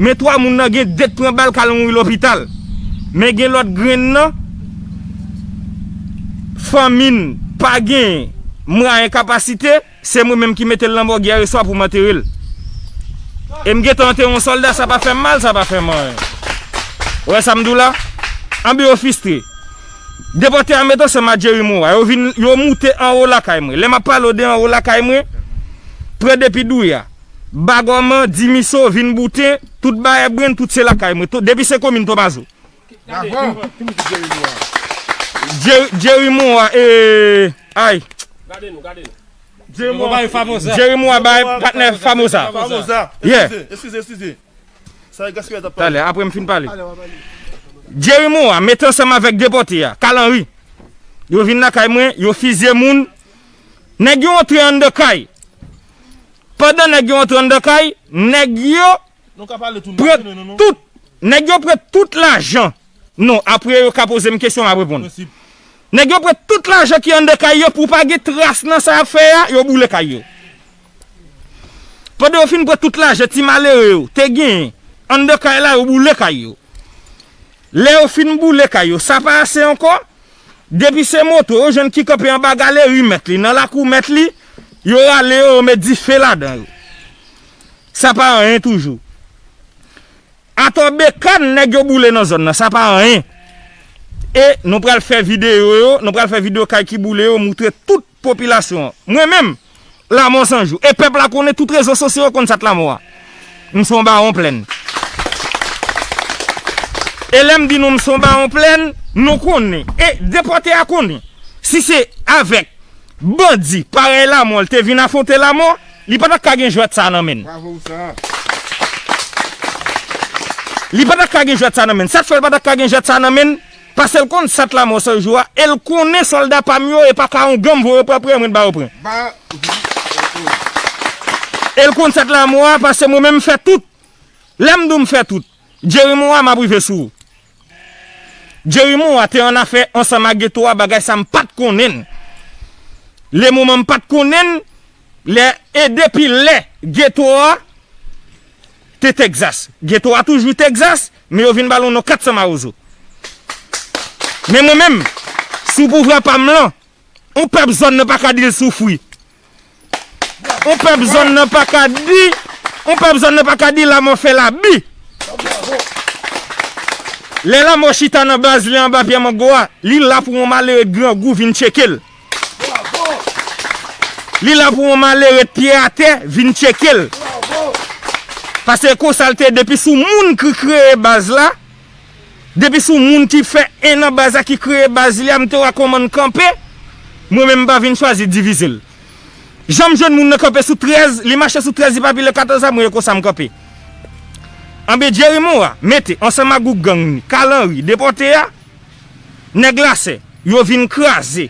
Men twa moun nan gen de k pran bal k al mouri lopital. Men gen lòt grenn nan, fanmi n pa gen mwayen, kapasite, se mwen menm ki mete l nan mòg yè swa pou m antere l. E m gentan antere yon sòlda, sa pa fè m mal, sa pa fè m anyen. Ou wè sa m di w la? Anben yo fistre. Depòte a met ansanm a Jerry Moore. Yo vin, yo moute anwo lakay mwen. Lè m ap pale w de anwo lakay mwen, pran depi Douya, Bagòman, Dimiso, vin Bouten, tout Bayè Brenn, tout se lakay mwen. Tout, depi se komin Tomazo. Bravo. Jerry, Jerry Moore, e, ay. Gade nou, gade nou. Jerry Moore. Jerry Moore bay patnè Famoza. Famoza. Yeah. Eskize, eskize, eskize. Sa e gaspiyaj ap pale. Talè, apre m fin pale. Jerry Moore mete ansanm avèk depòte a, Carl Henry. Yo vin lakay mwen, yo fizye moun. Nèg yo antre anndan kay. Pandan nèg yo antre anndan kay, nèg yo pran tout, nèg yo pran tout lajan. Non, apre yo ka poze m kesyon, m ap reponn. Nèg yo pran tout lajan ki anndan kay yo pou pa gen tras nan sa y ap fè a, yo boule kay yo. Pandan yo fin pran tout lajan ti malere yo te genyen anndan kay la, yo boule kay yo. Lè yo fin boule kay yo, sa pa ase ankò. Depi se moto yo jwenn ki kanpe anba galeri mèt li, nan lakou mèt li, yo rale yo, yo met dife ladan yo. Sa pa anyen toujou. Atò bekàn nèg yo boule nan zòn nan, sa pa anyen. E nou pral fè videyo yo, nou pral fè videyo kay ki boule yo, moutre tout popilasyon an. Mwen menm, Lamò San Jou. E pèp la konnen, tout rezo sosyo yo konn sa t Lamò a. M se yon bawon plèn. E lè m di nou m se yon bawon plèn, nou konnen. E depòte a konnen. Si se avèk bandi parèy Lamò l te vin afwonte Lamò, li pa t ap ka gen jwèt sa nan men l. Bravo, sa. Li pa t ap ka gen jwèt sa nan men l. Sa k fè l pa t ap ka gen jwèt sa nan men l? Paske l konn sa t Lamò San Jou a, e l konnen sòlda pa m yo, e pa ka yon gang voye yo pran, pran, mwen ba yo pran. Ba. E l konn sa t Lamò a, paske mwen menm m fè tout. Lè m di w m fè tout, Jerry Moore a, m ap rive sou ou. Jerry Moore a te annafè ansanm ak geto a, bagay sa m pa t konnen l. Le moman m pa t konnen l, lè, e depi lè geto a te Texas. Geto a toujou Texas, men yo vin ba l yon non kat san mawozo. Men mwen menm, sou pouvwa pa m lan, yon pèp zòn nan pa ka di l soufri. Yon pèp zòn nan pa ka di, yon pèp zòn nan pa ka di Lamò fè labi. Lè Lamò chita nan baz li anba pye mango a, li la pou yon malere grangou vin tcheke l. Li la pou yon malere pye atè vin tcheke l. Paske konsa l te ye, depi sou moun ki kreye baz la, depi sou moun ki fè en nan baz la, ki kreye baz li a, m te wè kòman n kanpe, mwen menm m pa vin chwazi divize l. Jan m jwenn moun nan kanpe sou trèz, li mache sou trèz, li pa pile katòz la, mwen e konsa m kanpe. Anben Jerry Moore a mete ansanm ak gwoup gang ni, Carl Henry, depòte a, nèg Lasè, yo vin kraze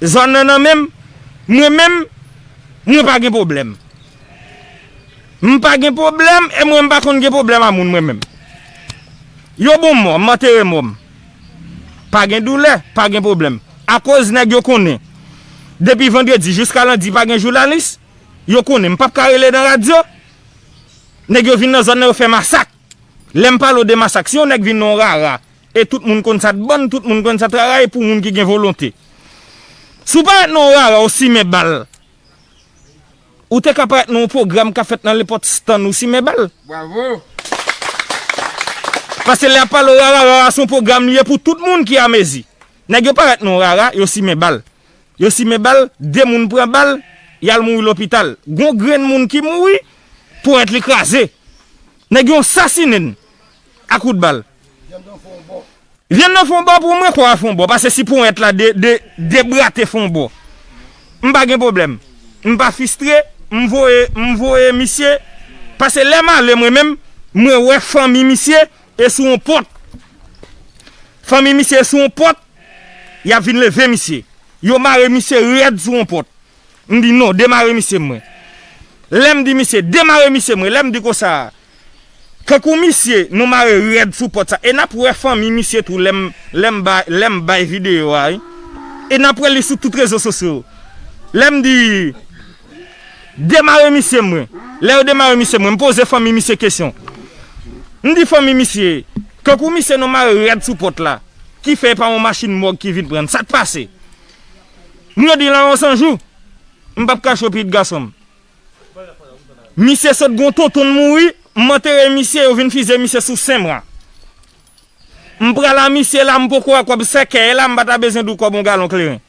zòn nan nan men m, mwen menm, mwen pa gen pwoblèm. M pa gen pwoblèm, e mwen m pa konn gen pwoblèm a moun mwen menm. Yo bon mò, m antere mò m. Pa gen doulè, pa gen pwoblèm. Akoz nèg yo konnen. Depi vandredi jiska lendi pa gen jounalis, yo konnen. M p ap ka rele nan radyo. Nèg yo vin nan zòn nan, yo fè masak. Lè m pale w de masak, si yon nèg vin nan yon rara, e tout moun konn sa t bann, tout moun konn sa t rara, e pou moun ki gen volonte. Si w parèt nan yon rara, w simen bal, ou te ka parèt nan yon pwogram k ap fèt nan nenpòt stann, ou simen bal. Bravo! Paske lè y ap pale rara, rara se yon pwogram li ye pou tout moun ki amezi. Nèg yo parèt non rara, yo simen bal. Yo simen bal, de moun pran bal, y al mouri lopital. Gon grenn moun ki mouri, ponyèt li kraze. Nèg yo sasinen n a kout bal. Vyann nan fè yon bò pou mwen, kò a fè yon bò. Paske si ponyèt la de, de, debrate fè yon bò, m pa gen pwoblèm. M pa fistre, m voye, m voye misye. Paske lè m ale mwen menm, mwen wè fanmi misye e sou yon pòt. Fanmi misye e sou yon pòt, y ap vin leve misye. Yo mare misye rèd sou yon pòt. M di non, demare misye mwen. Lè m di misye, demare misye mwen, lè m di konsa, kankou misye, nou mare rèd sou pòt sa. E n ap wè fanmi misye tou lè m, lè m bay, lè m bay videyo a, wi. E n ap wè li sou tout rezo sosyo. Lè m di, demare misye mwen. Lè yo demare misye mwen, m poze fanmi misye kesyon. M di fanmi misye, kankou misye nou mare rèd sou pòt la, ki fè e pa yon machin mòg ki vin pran n. Sa k pase? Moun yo di Lanmò San Jou. M p ap kache w pitit gason m. Misye sot gon tonton l mouri, m antere misye, yo vin fizye misye sou Senmwa. M pral a misye la, m poko wè kòb sèkèy la, m pa ta bezwen di w kòb yon galon kleren.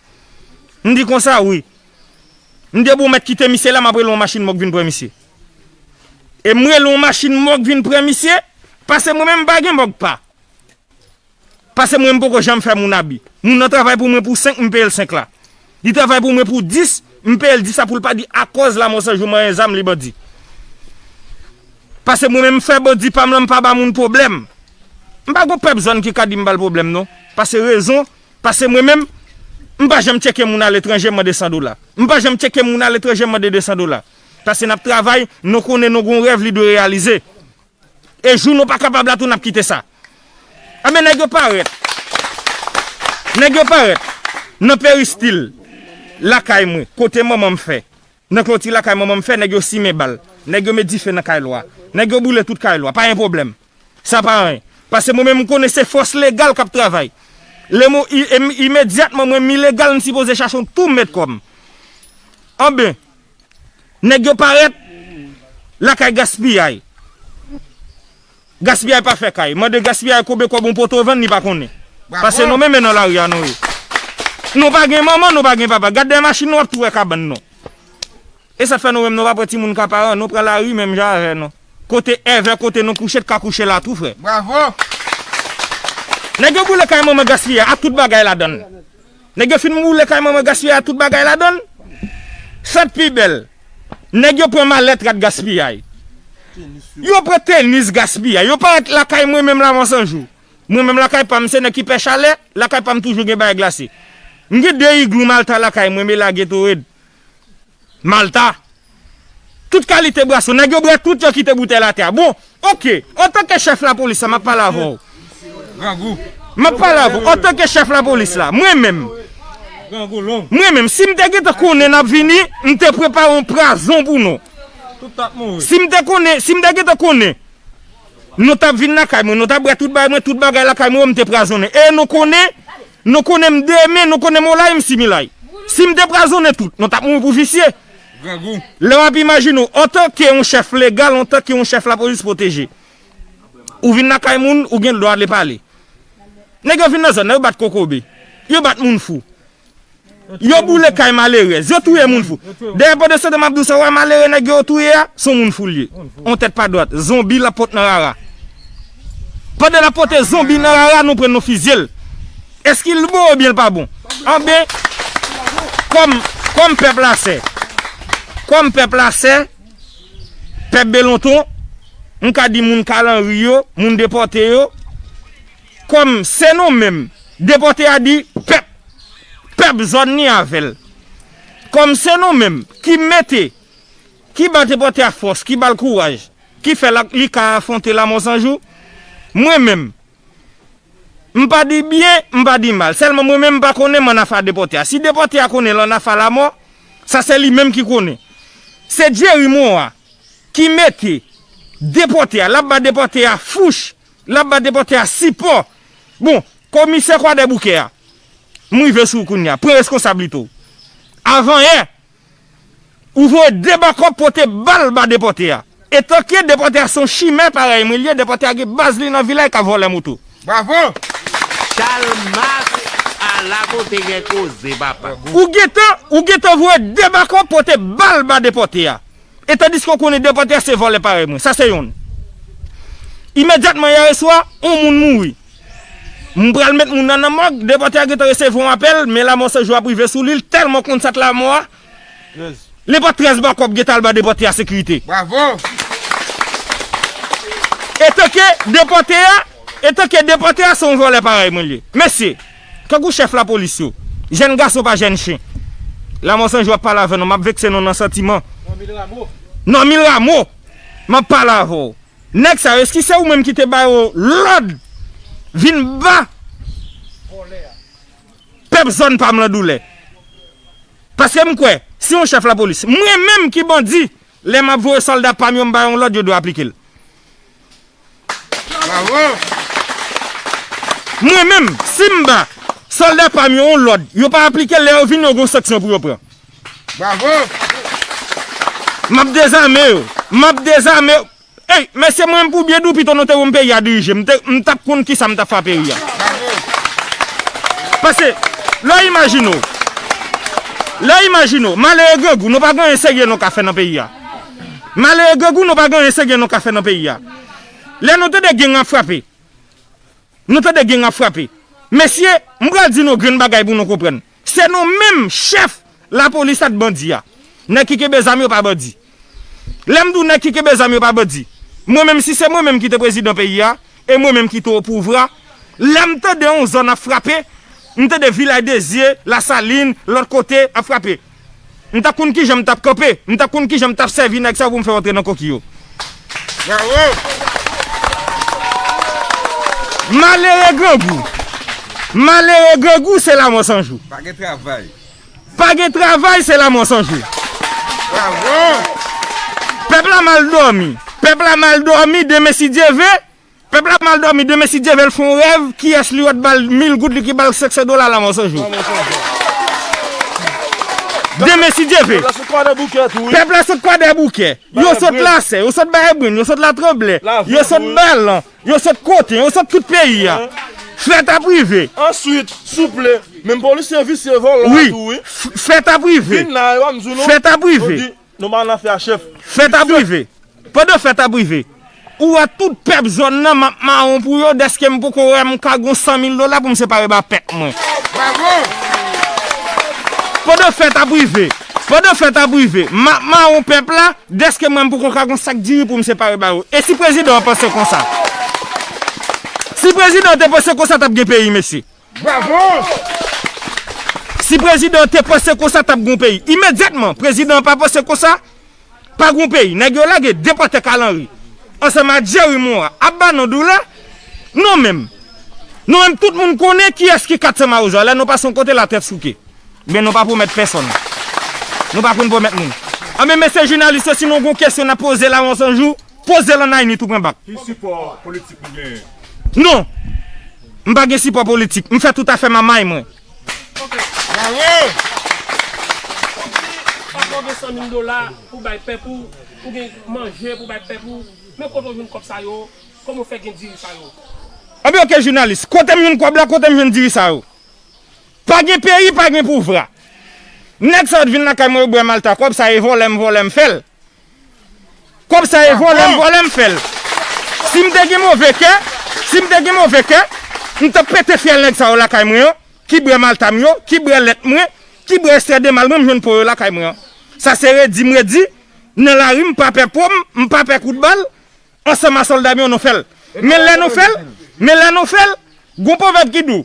M di konsa, wi. M di, bon, mèt kite misye la, m ap rele yon machin mòg vin pran misye. E m rele yon machin mòg vin pran misye, paske mwen menm m pa gen mòg pa. Paske mwen, m poko janm fè moun abi. Moun nan travay pou mwen pou senk, m peye l senk la. Li travay pou mwen pou dis, m peye l dis la pou l pa di akòz Lanmò San Jou manyen zam li bandi. Paske mwen menm m fè bandi pa m lan, m pa ba moun pwoblèm. M pa gon pèp zòn ki ka di m ba l pwoblèm non. Paske rezon, paske mwen menm, m pa janm tcheke moun aletranje mande san dola. M pa janm tcheke moun aletranje mande de san dola. Paske n ap travay, nou konnen nou gon rèv li dwe reyalize. E jou nou pa kapab la tou n ap kite sa. Anben nèg yo parèt. Nèg yo parèt. Nan peristil lakay mwen, kote manman m fè. Nan kloti lakay manman m fè, nèg yo simen bal. Nèg yo met dife nan kay lwa. Nèg yo boule tout kay lwa. Pa gen pwoblèm. Sa pa anyen. Paske mwen menm m konnen se fòs legal k ap travay. Lemo, i, im, imedyatman mwen mi legal, m sipoze chache yon tou m met kò m. Anben, nèg yo parèt lakay Gaspiyay. Gaspiyay pa fè kay. Mande Gaspiyay konbyen kòb yon poto vann, li pa konnen. Paske nou menm e nan lari a nou ye. Nou pa gen manman, nou pa gen papa. Gad dèyè machin nou, w ap tou wè kabann nou. E sa k fè nou menm nou pa pran timoun ka paran, nou pran lari menm jan avè nou. Kote èvè, kote nou kouche, t ka kouche la tou, frè. Bravo! Nèg yo boule kay manman Gaspiyay a tout bagay ladan l. Nèg yo fin boule kay manman Gaspiyay a tout bagay ladan l. Sa k pi bèl, nèg yo pran malèt rat Gaspiyay. Yo pran tenis Gaspiyay. Yo parèt lakay mwen menm Lanmò San Jou. Mwen menm lakay pa m se nèg ki pè chalè, lakay pa m toujou gen bagay glase. M gen de iglou Malta lakay mwen, m e la Gatorade. Malta. Tout kalite bwason. Nèg yo bwè tout, yo kite boutèy atè a. Bon, oke. Antanke chèf lapolis la, m ap pale avè w. Grangou. M ap pale avè w. Antanke chèf lapolis la, mwen menm. Grangou long. Mwen menm, si m te gentan konnen n ap vini, m te prepare yon pwazon pou nou. Tout t ap mouri. Si m te konnen, si m te gentan konnen, nou t ap vin lakay mwen, nou t ap bwè tout bagay mwen, tout bagay lakay mwen, m te pwazonnen. E nou konnen, nou konnen m demen, nou konnen m olay, m similay. Si m te pwazonnen tout, nou t ap mouri pou visye. Grangou. Lè w ap imajine w, antanke yon chèf legal, antanke yon chèf lapolis pwoteje. Ou vin lakay moun, ou gen dwa ale pale. Nèg yo vin nan zòn nan, yo bat kokobe. Yo bat moun fou. Yo boule kay malerèz, yo touye moun fou. Dèyè pandan se tan m ap di w sa, w wè malere nèg yo touye a, se yon moun fou l ye. On tèt pa dwat, zonbi l ap pot nan rara. Pandan l ap pote zonbi nan rara, nou pran n nou fizye l. Èske l bon oubyen l pa bon? Anben, kòm, kòm pèp la sè, kòm pèp la sè, pèp Belonton, m ka di moun Kalanri yo, moun depòte yo, kòm se nou menm, depòte a di pèp, pèp zòn ni avè l. Kòm se nou menm ki mete, ki ba depòte a fòs, ki ba l kouraj, ki fè l, li ka afwonte Lanmò San Jou, mwen menm, m pa di byen, m pa di mal. Sèlman mwen menm m pa konnen m ann afa depòte a. Si depòte a konnen l ann afa Lanmò, sa se li menm ki konnen. Se Jerry Morin ki mete depòte a, l ap ba depòte a fouch, l ap ba depòte a sipò. Bon, komisè Kwadèboukè a, m rive sou ou kounye a, pran reskonsablite w. Avanyè, ou voye de bakòp pote bal ba depòte a. Etanke depòte a se yon chimè parèy mwen li ye, depòte a gen baz li nan vilaj k ap vòlè moto. Bravo! Chalmas, ala kote gen koze, papa. Ou gentan, ou gentan voye de bakòp pote bal ba depòte a. E tandiske w konnen depòte a se vòlè parèy mwen. Sa se yonn. Imedyatman yè swa, yon moun mouri. M pral met moun nan nan mòg, depòte a gentan resevwa yon apèl, men lanmò san jou ap rive sou li, l tèlman konn sa t lanmò a. Li pa trèz bakòp gentan al ba depòte a sekirite. Bravo! Etanke depòte a, etanke depòte a se yon vòlè parèy mwen li ye. Mesye, kankou chèf lapolis yo, jèn gason pa jèn chen. Lanmò san jou ap pale avè nou, m ap vekse nou nan santiman. Normil Rameau. Normil Rameau, m ap pale avè w. Nèg sa yo, èske se ou menm ki te ba yo lòd vin ba pèp zòn pa m lan doulè? Paske m kwè, si yon chèf lapolis, mwen menm ki bandi, lè m ap voye sòlda pa m yo, m ba yo yon lòd, yo dwe aplike l. Bravo! Mwen menm, si m ba sòlda pa m yo yon lòd, yo pa aplike l, lè yo vini, yo gen yon sanksyon pou yo pran. Bravo! M ap dezame yo. M ap dezame yo. Ey, mesye, mwen menm pou byen di w, pito nou te ban m peyi a dirije. M te, m t ap konn kisa m t ap fè peyi a. Bravo! Paske, lè w imajine w, lè w imajine w, malere grangou, nou pa gen anyen serye nou ka fè nan peyi a. Malere grangou, nou pa gen anyen serye nou ka fè nan peyi a. Lè nou tande gang ap frape, nou tande gang ap frape. Mesye, m pral di nou grenn bagay pou nou konprann. Se nou menm chèf lapolis ak bandi a. Nèg ki kenbe zam yo pa bandi. Lè m di w nèg ki kenbe zam yo pa bandi, mwen menm, si se mwen menm ki te prezidan peyi a, e mwen menm ki te opouvwa, lè m tande yon zòn ap frape, m tande Vilaj de Zye, Lasalin, lòt kote ap frape. M t ap konn kijan m t ap kanpe, m t ap konn kijan m t ap sèvi nèg sa yo pou m fè yo antre nan koki yo. Bravo! Malere grangou. Malere grangou se lanmò san jou. Pa gen travay. Pa gen travay, se lanmò san jou. Bravo! Pèp la mal dòmi. Pèp la mal dòmi, demen si Dye ve. Pèp la mal dòmi, demen si Dye ve l fè yon rèv, kiyès li wè t ba l mil goud, li ki ba l senk san dola, lanmò san jou. Demen si Dye ve. Pèp la sot Kwadèboukè tou, wi. Pèp la sot Kwadèboukè. Yo sot Lasè, yo sot Bayèbrenn, yo sot Latranblè, yo sot Balan, yo sot Koten, yo sot tout peyi a. Fèt ap rive. Answit, souple, menm polisye visye vòlò a tou, wi. Fèt ap rive. Vin la, yo ap di nou. Fèt ap rive. Nou pa nan afè a chèf. Fèt ap rive. Pandan fèt ap rive, ou wè tout pèp zòn nan, m ap mawon pou yo, dèske m poko wè m ka gon san mil dola pou m separe ba pèp mwen. Bravo! Pandan fèt ap rive, pandan fèt ap rive, m ap mawon pèp la, dèske mwen m poko ka gon sak diri pou m separe ba yo. E si prezidan an panse konsa? Si prezidan an te panse konsa, t ap gen peyi, mesye. Bravo! Si prezidan te panse konsa, t ap gon peyi. Imedyatman, prezidan an pa panse konsa, pa gon peyi. Nèg yo lage depòte Kalanri ansanm ak Jerry Morin ap ba nou doulè. Nou menm, nou menm, tout moun konnen kiyès ki kat san mawozo a. Lè nou pase yon kote, latèt souke. Men nou pa pwomèt pèsonn. Nou pa konn pwomèt moun. Anben, mesye jounalis yo, si nou gon kesyon n ap poze lanmò san jou, poze l an Ayni tou pran bak. Ki sipò politik ou genyen? Non. M pa gen sipò politik. M fè tout afè m a may mwen. Bravo! Papa w gen san mil dola pou bay pèp ou, ou gen manje pou bay pèp ou, men kote w jwenn kòb sa yo, kòman w fè gen diri sa yo? Anben, oke, jounalis, kote m jwenn kòb la, kote m jwenn diri sa yo? Pa gen peyi, pa gen pouvwa. Nèg sa yo t vin lakay mwen, yo bwè malta, kòb sa e vòlè m vòlè m fè l. Kòb sa e vòlè m vòlè m fè l. Si m te gen move kè, si m te gen move kè, m t ap pete fyèl nèg sa yo lakay mwen an, ki bwè malta m yo, ki bwè lèt mwen, ki bwè ekstrè de mal mwen, m jwenn po yo lakay mwen an. Sa se redi m redi, nan lari m pa pè po m, m pa pè kout bal, ansanm a sòlda m yo nou fè l. Men lè nou fè l, men lè nou fè l, gon pwovèb ki di w,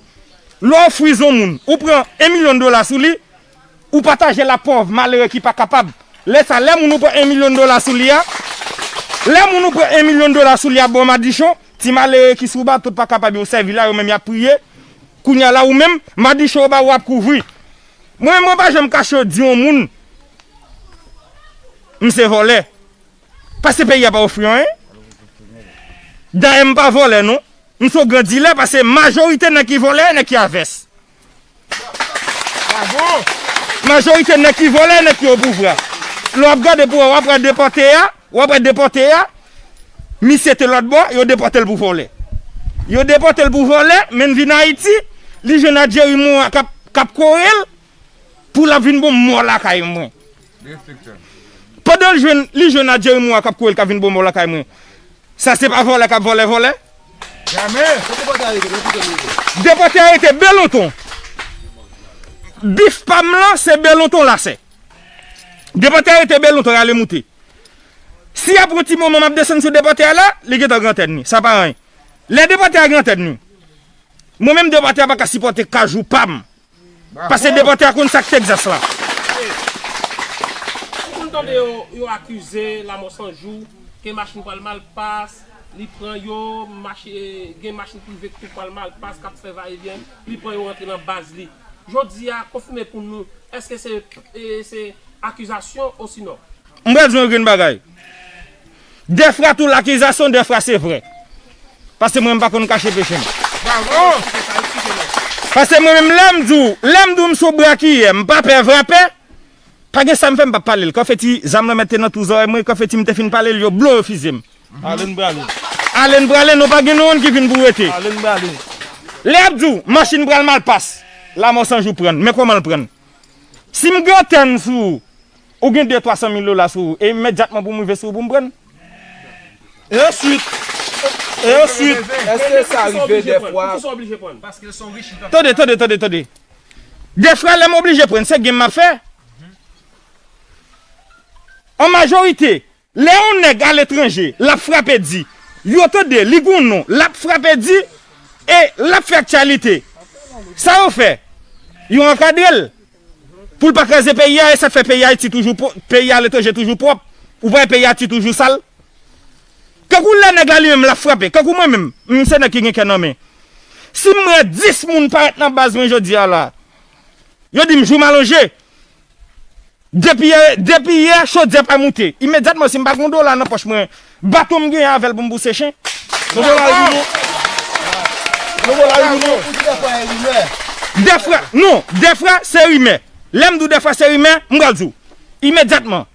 lè w fwize yon moun, ou pran en milyon dola sou li, ou pataje l ak pòv malere ki pa kapab. Lè sa, lè moun ou pran en milyon dola sou li a, lè moun ou pran en milyon dola sou li a, bon, madichon, ti malere ki sou bato t pa kapab yo sèvi la, yo menm y ap priye. Kounye a la, ou menm, madichon yo ba ou ap kouvri. Mwen, mwen pa janm kache di yon moun, m se vòlè. Paske peyi a pa ofri anyen. Dayè, m pa vòlè, non. M se yon gran dilè, paske majorite nèg ki vòlè, nèg ki a vès. Bravo! Majorite nèg ki vòlè, nèg ki opouvwa. Lè w ap gade pou wè, w ap wè depòte a, W ap wè depòte a, misye te lòt bò, yo depòte l pou vòlè. Yo depòte l pou vòlè, men l vin Ayiti, li jwenn ak Jerry Morin k ap, k ap kore l pou l ap vin bon mò lakay mwen. Pandan l jwenn, li jwenn ak Jerry Morin k ap kore l k ap vin bon mò lakay mwen. Sa se pa vòlè k ap vòlè vòlè? Jamè! Depòte a rete Belonton. Bif pa m lan, se Belonton l asè. Depòte a rete Belonton, y ale moute. Si apre yon ti moman m ap desann sou depòte a la, li gentan gen antèn li. Sa pa anyen. Lè depòte a gen antèn li, mwen menm depòte a pa ka sipòte kajou pa m. Paske depòte a konn sa k Texas la. Ou konn tande yo, yo akize Lanmò San Jou ke machin pral mal pas, li pran yo, machi-, gen machin prive ki tou pral mal pas, k ap fè vayevyen, li pran yo rantre nan baz li. Jodi a, konfime pou nou, èske se, e, se akizasyon osinon? M pral di w yon grenn bagay. Dèfwa tou lakizasyon, dèfwa se vrè. Paske mwen, m pa konn kache peche m. Paske mwen menm, lè m di w, lè m di w m sou brakiyè, m pa pè vrapè, pa gen sa m fè m p ap pale l. Konfeti, zam nan mèt te nan tou zòrèy mwen, konfeti m te fin pale l, yo blo yo fize m. Ale n prale. Ale n prale, nou pa gen nou ki vin pou rete. Ale n prale. Lè y ap di w, machin pral mal pas, Lanmò San Jou pran n. Men kòman l pran n? Si m gen antèn sou ou, ou gen de twa san mil dola sou ou, e imedyatman pou m rive sou ou pou m pran n. E answit? E answit? Èske sa rive dèfwa? Tande, tande, tande, tande. Dèfwa, lè m oblije pran n, se game m ap fè. An majorite, lè yon nèg aletranje, l ap frape di, yo tande, li gon non, l ap frape di, e l ap fè aktyalite. Sa yo fè? Yo ankadre l. Pou l pa kraze peyi a, e sa k fè peyi Ayiti toujou pwo-, peyi aletranje toujou pwòp. Ou pa wè peyi Ayiti toujou sal? Kankou lè nèg la li menm l ap frape, kankou mwen menm, m se nèg ki gen kè nan men. Si m wè dis moun parèt nan baz mwen jodi a la, yo di m jou m alonje. Depi yè, depi yè, chodyè pa moute. Imedyatman, si m pa gen yon dola nan pòch mwen, baton m genyen avè l pou m bouse chen. Nou vle la rimè? Nou vle la rimè? Dèfwa, non, dèfwa se rimè. Lè m di w dèfwa se rimè, m pral di w. Imedyatman.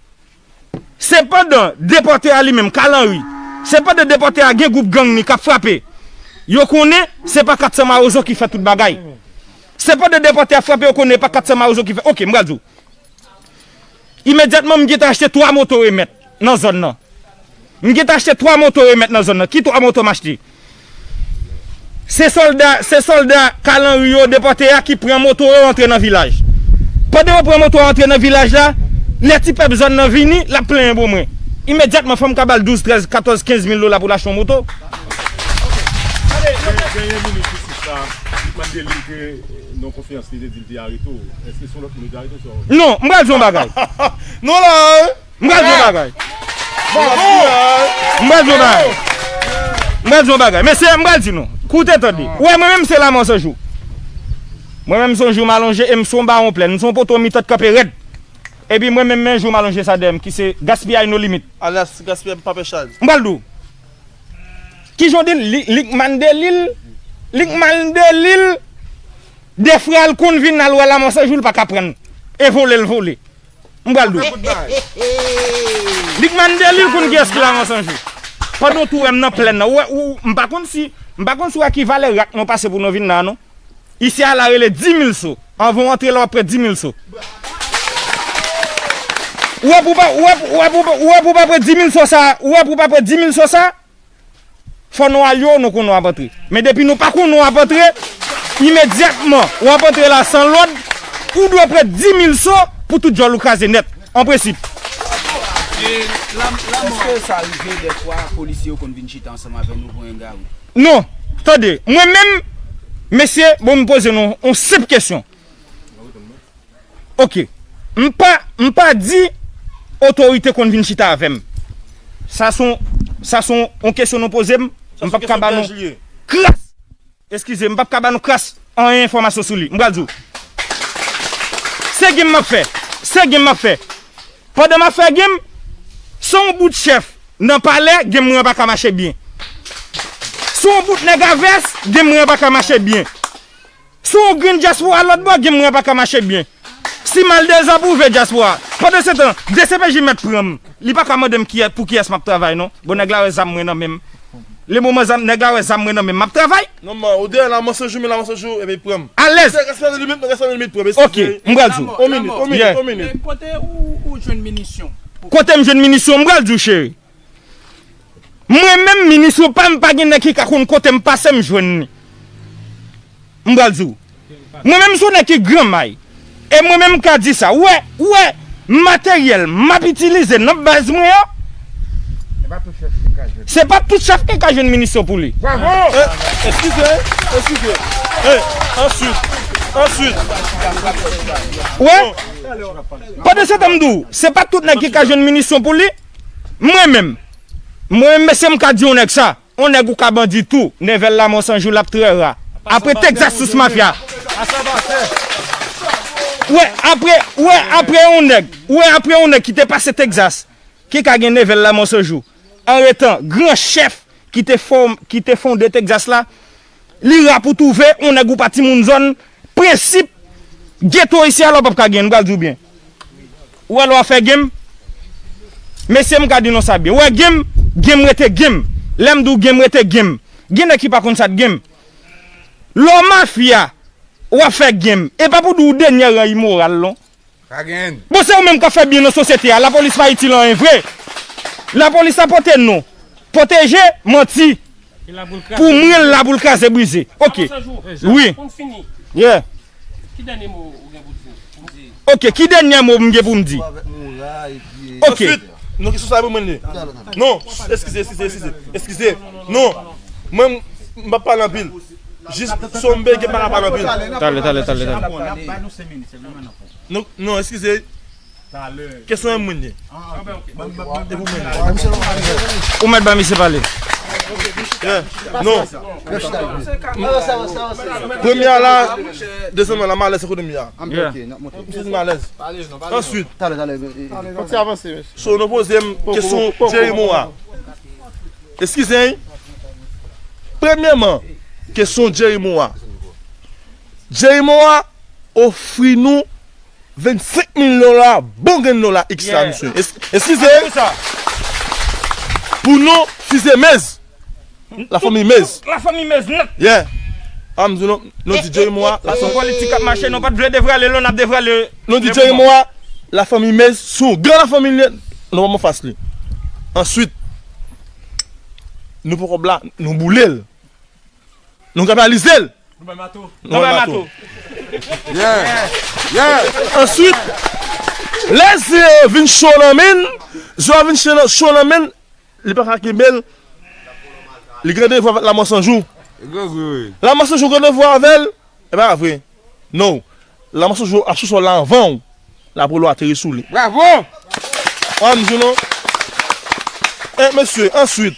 Se pandan depòte a li menm, Kal Anri, se pandan depòte a gen gwoup gang li k ap frape. Yo konnen se pa kat san mawozo ki fè tout bagay. Se pandan depòte a frape, yo konnen e pa kat san mawozo ki fè. Oke, m pral di w. Imedyatman, m gentan achte twa moto remèt nan zòn nan. M gentan achte twa moto remèt nan zòn nan. Ki twa moto m achte? Se sòlda, se sòlda Kal Anri yo depòte a ki pran moto yo antre nan vilaj. Pandan yo pran moto yo antre nan vilaj la, lè ti pèp zòn nan vini, l ap plenyen pou mwen. Imedyatman, fò m ka ba l douz, trèz, katòz, kenz mil dola pou l achte yon moto. Gen, gen yon minis isit la, li mande li ke nan konferans li te di l te arete w. Èske se yon lòt moun yo te arete w swa? Non, m pral di yon bagay. Non la, hein? M pral di yon bagay. M pral di yon bagay. M pral di yon bagay. Mesye, m pral di nou. Koute tande. Ou wè, mwen menm se Lanmò San Jou. Mwen menm se yon jou m alonje e m se yon bawon plèn. M se yon poto mitan k kanpe rèd. Epi mwen menm men jou m alonje sa dèyè m ki se Gaspiyay No Limit. Alyas Gaspiyay Papè Chal. M pral di w. Kijan w di l? Li, Lickman Delil. Lickman Delil. Dèfwa l konn vin al wè Lanmò San Jou, l pa ka pran l. E vole l vole. M pral di w. Lickman Delil konn kiyès ki Lanmò San Jou. Pandan w tou wè m nan plèn nan. Ou wè, ou, m pa konn si, m pa konn si w wè ki valè rak nou pase pou nou vin la, non. Isi a la rele dis mil so. Anvan w antre la, w ap pran dis mil so. Ou wè pou pa, ou wè, ou wè pou, ou wè pou pa pran dis mil so sa, ou wè pou pa pran dis mil so sa, fò nou al yo, nou konn nou ap antre. Men depi nou pa konn nou ap antre, imedyatman, w ap antre la san lòd, ou dwe pran dis mil so pou tout djòl ou kraze nèt, an prensip. Èske sa rive dèfwa polisye yo konn vin chita ansanm avè nou pou yon gari? Non, tande, mwen menm, mesye, bon, m poze nou yon senp kesyon. Oke. M pa, m pa di otorite konn vin chita avè m. Sa se yon, sa se yon, yon kesyon nou poze m. M p ap ka ba nou kras. Eskize, m p ap ka ba nou kras anyen enfòmasyon sou li. M pral di w. Se game m ap fè. Se game m ap fè. Pandan m ap fè game, se yon bout chèf nan palè, game mwen an pa ka mache byen. Se yon bout nèg a vès, game mwen an pa ka mache byen. Si w grenn dyaspora lòt bò, game mwen pa ka mache byen. Si m al dezapwouve dyaspora, pandan se tan, D C P J mèt pran m. Li pa ka mande m kiyè-, pou kiyès m ap travay, non. Bon, nèg la wè zam mwen nan men m. Le moman zam, nèg la wè zam mwen nan men m, m ap travay. Non, man, ou deyò la, mwen se jou, men la, mwen se jou, epi pran m. Alèz. Rès nan limit, rès nan limit, pran m. Ok, m pral di w. On minit, on minit, on minit. Kote ou, ou jwenn minisyon? Kote m jwenn minisyon, m pral di w, cheri. Mwen menm, minisyon pa m, pa gen nèg ki ka konn kote m pase, m jwenn li. M pral di w. Mwen menm, se yon nèg ki gran may. E mwen menm, m ka di sa. Ou wè, ou wè, materyèl m ap itilize nan baz mwen an, se pa tout chèf ki ka jwenn minisyon pou li. Bravo! Eh, eskize, eskize. Eh, answit, answit. Ou wè? Pandan se tan, m di w, se pa tout nèg ki ka jwenn minisyon pou li. Mwen menm, mwen menm, mesye, m ka di yon nèg sa. On nèg ou ka bandi tou, nèvèl la mò san jou l ap trè ra. Apre Texas sous mafya. Wè, apre, wè, apre on nèg, wè, apre on nèg ki te pase Texas, ki ka gen nèvèl la mò san jou. An retan, gran chèf ki te fòm-, ki te fonde Texas la, li ra pou twouve on nèg ou pa timoun zòn, prensip geto isi a la w p ap ka gen, m pral di w byen. Ou wè lè w ap fè game? Mesye, m ka di nou sa byen. Ou wè game, game rete game. Lè m di w game rete game. Gen nèg ki pa konn sa k game. Lè w mafya, w ap fè game. E pa pou di w dènyè ran imoral, non. Pa gen. Bon, se ou menm k ap fè byen nan sosyete a. Lapolis pa itil anyen vre. Lapolis la pote non. Pwoteje, manti. Pou mwen, l la pou l kraze brize. Ok. Wi. Yeah. Ki dènye mo ou gen pou di? Ok, ki dènye mo m gen pou m di? Ok. Answit, non, kesyon sa pou mwen li. Non, eskize, eskize, eskize. Eskize. Non. Mwen, m p ap pale anpil. Jis, si w m bege, m pa ka pale anpil. Talè, talè, talè, talè. Non, non, eskize. Kesyon an mwen ye. Ou mèt ba misye pale. Yeah. Non. Premye a la, dezyèm la, m alèz ekonomi a. Yeah. M santi m alèz. Answit, so, nou poze m kesyon Jerry Moa. Eskize, wi. Premyèman, kesyon Jerry Moa. Jerry Moa ofri nou vennsenk mil dola, bon grenn dola, X la, misye. Es-, eskize. Pou nou fize Mez. Lafanmi Mez. Lafanmi Mez nèt. Yeah. A, m di nou, nou di Jerry Moa, lafanmi politik ap mache, nou pa t vle devrale, nou n ap devrale. Nou di Jerry Moa, lafanmi Mez, se yon gran lafanmi li ye, nou pa anfas li. Answit, nou pran kòb la, nou boule l. Nou kapitalize l. Nou bay mato. Nou bay mato. Yeah. Yeah. Answit, lè zye vin cho nan men l, zye a vin cho nan, cho nan men l, li pa ka kenbe l. Li gen devwa avèk Lanmò San Jou. Lanmò San Jou gen devwa avè l. E pa vre. Non. Lanmò San Jou ap sou sòl la anvan w. Lapolo ateri sou li. Bravo! An m di nou. E mesye, answit,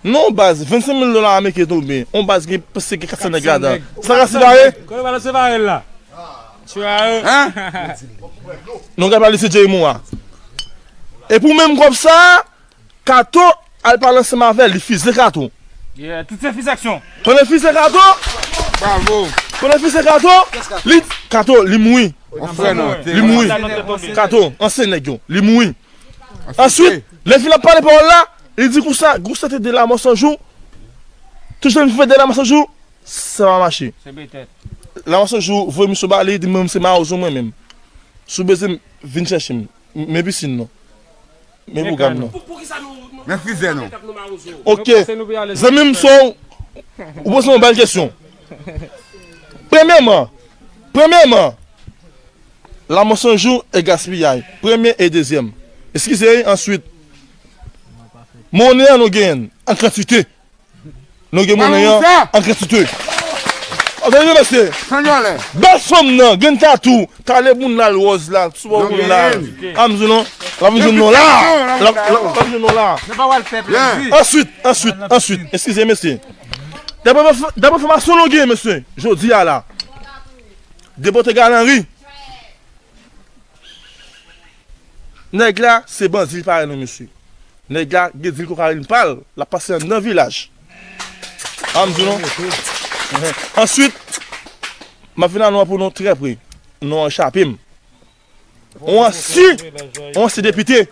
nan yon baz, vennsenk mil dola ameriken tonbe, yon baz gen, prèske katsan nèg ladan. Sa ka separe? Kote w pral separe l la? Separe. Hein? Nou ka pale se Jerry Moa. E pou menm kòb sa, Kato al pale ansanm avè l, li fize Kato. Yeah, tout se fizaksyon. Pandan l fize Kato, bravo. Pandan l fize Kato, li, Kato, li mouri. Li mouri. Kato, ansyen nèg yo, li mouri. Answit, lè l fin ap pale pawòl la, li di konsa, gwo sante de Lanmò San Jou, tout jan l fè de Lanmò San Jou, sa pa mache. Lanmò San Jou voye misyon ba li, di mwen se mawozo mwen menm. Si w bezwen m, vin chèche m. Men pisin nou. Men pwogram nou. Men fizè nou. Ok. Zanmi m, so, ou poze yon bèl kesyon. Premyèman, premyèman, Lanmò San Jou e gaspiyay. Premye e dezyèm. Eskize, answit, monnen an nou genyen l an kantite. Nou gen monnen an an kantite. An verite, mesye. Bèl fanm nan, gen tatou, kale bounda l wòz la, sou bò bounda l la. A m di nou, l ap vin jwenn nou la. L ap, l ap, l ap vin jwenn nou la. Answit, answit, answit, eskize, mesye. Daprè, daprè enfòmasyon nou gen, mesye, jodi a la, depote Galanri. Nèg la, se bandi li parèy nou, mesye. Nèg la, gen dil kokayin pa l, l ap pase anndan vilaj. A m di nou. Answit, m ap vin a non an pou nou trè pre. Non an chape m. On ansyen, on ansyen depite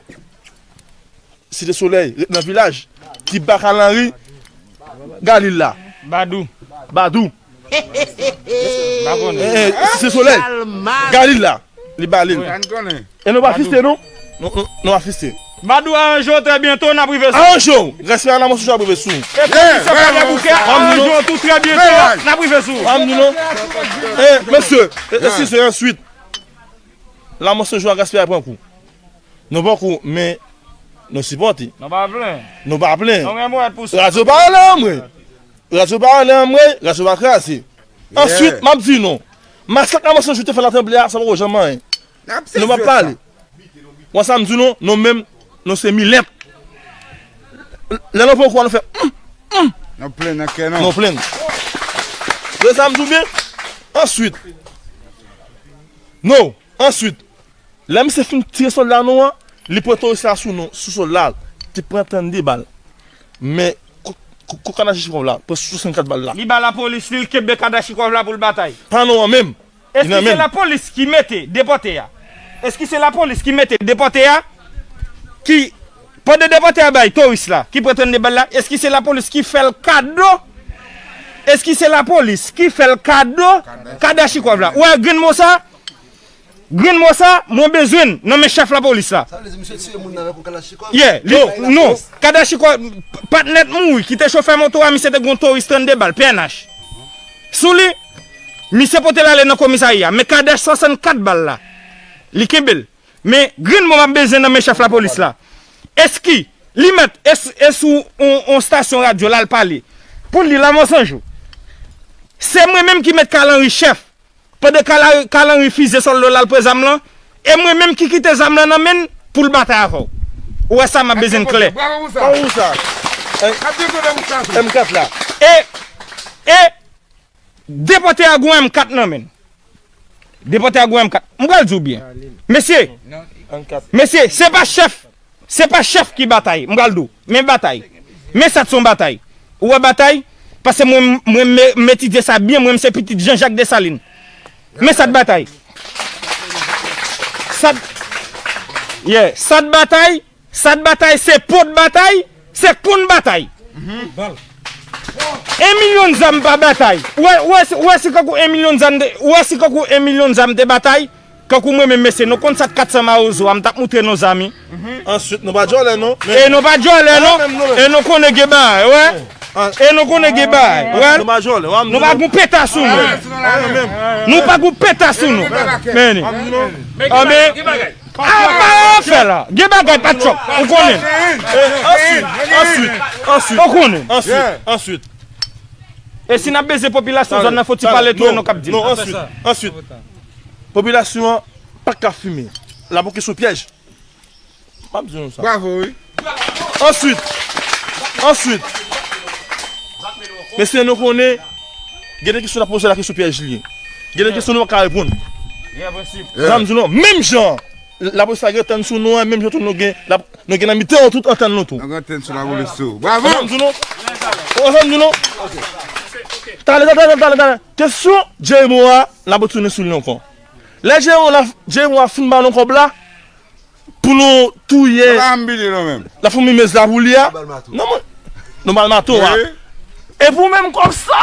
Site Solèy, ret nan vilaj, ki ba Kalanri Galil la. Badou. Badou. Eh, eh, Site Solèy, Galil la, li ba li l. E nou pa fiste non. Nou, nou, nou pa fiste. Badou, aranje w trè byento, n ap rive sou. Aranje w. Respè a Lanmò Senjou ap rive sou. E komisè Fabien Bouquet, aranje w tou trè byento, n ap rive sou. Ann nou non. Eh, mesye, eskize, answit. Lanmò Senjou a gaspiye pran kou. Nou pran kou, men nou sipòte. Nou pa plen. Nou pa plen. Nou gen mwen pou sa. Radyo pa anlè anmwe. Radyo pa anlè anmwe, radyo pa kraze. Answit, m ap di nou, masak Lanmò Senjou te fè Latanblè a, sa poko janm anyen. Nou p ap pale. Wè sa m di nou, nou menm, nou se milent. Lè nou pran kou a, nou fè, mm, mm. Nou plen nan kè nou. Nou plen. Wè sa m di w byen? Answit. Nou, answit. Lè misye fin tire sòlda nou an, li pran toris la sou nou, sou sòlda, te pran trannde bal. Men, kou, kou, kou Kadachi Chikov la, pran swasannkat bal la. Li ba lapolis li, li kenbe Kadachi Chikov la pou l batay. Pa nou an menm. Èske se lapolis ki mete depòte a? Èske se lapolis ki mete depòte a? Ki, pandan depòte a bay toris la, ki pran trannde bal la, èske se lapolis ki fè l kado? Èske se lapolis ki fè l kado Kadachi Chikov la? Ou wè grenn mo sa? Grenn mo sa, mwen bezwen l nan men chèf lapolis la. Sa vle di misye tiye moun nan avèk yon kalachnikòv? Yeah, li, non, kalachnikòv, patnè t mouri, ki te chofè moto a, misye te gen yon toris trannde bal, P N H. Sou li, misye pote l ale nan komisarya, men kadèch swasannkat bal la, li kenbe l. Men grenn mo m ap bezwen nan men chèf lapolis la. Èske li mèt, e sou, e sou on, on stasyon radyo l al pale pou l di Lanmò Senjou, se mwen menm ki mèt Kalanri chèf. Pandan Kala-, Kalanri fize sòlda l al pran zam lan, e mwen menm ki kite zam lan nan men l pou l batay avè w. Ou wè sa, m ap bezwen l klè. Bravo pou sa. Bravo pou sa. M kat la. E, e, depòte a gen yon M kat nan men l. Depòte a gen yon M kat. M pral di w byen. Mesye, mesye, se pa chèf Se pa chèf ki batay, m pral di w, men batay. Men sa t se yon batay. Ou wè batay? Paske mwen, mwen, m, m etidye sa byen, mwen, m se pitit Jean Jacques Dessalines. Men sa t batay. Sa t, yeah, sa t batay, sa t batay, se po t batay, se konn batay. En milyon zam pa batay. Ou wè, ou wè si, ou wè si kankou en milyon zam te, ou wè si kankou en milyon zam te batay, kankou mwen menm, mesye, nou konn sa t kat san mawozo a, m t ap moutre nou zam wi. Answit, nou pa djòlè non. E nou pa djòlè non. E nou konnen gen bagay, wè. E nou konnen gen bagay, wè. Nou pa djòlè, nou pa gon peta sou nou. Nou pa gon peta sou nou. Men, anben, a, pa fè la. Gen bagay pa tchòk. Ou konnen. Answit, answit, answit. Ou konnen. Answit, answit. E si n ap bezwen popilasyon zòn nan, fò ti pale tou, e nou k ap di l. Non, answit, answit. Popilasyon an pa ka fimen. L ap bouke sou pyèj. M ap di nou sa. Bravo, wi. Answit, answit. Mesye, nou konnen, gen de kesyon n ap poze la ki sou pyèj li ye. Gen de kesyon nou pa ka reponn. Sa m di nou, menm jan, lapolis la gen antenn sou nou an, menm jan tou nou gen, la, nou gen nan mitan nou tout antenn nou tou. Nou gen antenn sou lapolis tou. Bravo! Sa m di nou. Ou konprann m di nou? Talè, talè, talè, talè. Kesyon Jerry Morin, n ap retounen sou li ankò. Lè Jerry Morin, Jerry Morin fin ba nou kòb la, pou nou touye Lafanmi Mez la pou li a. Non, mwen, nou ba l mato a. Epi menm kòb sa,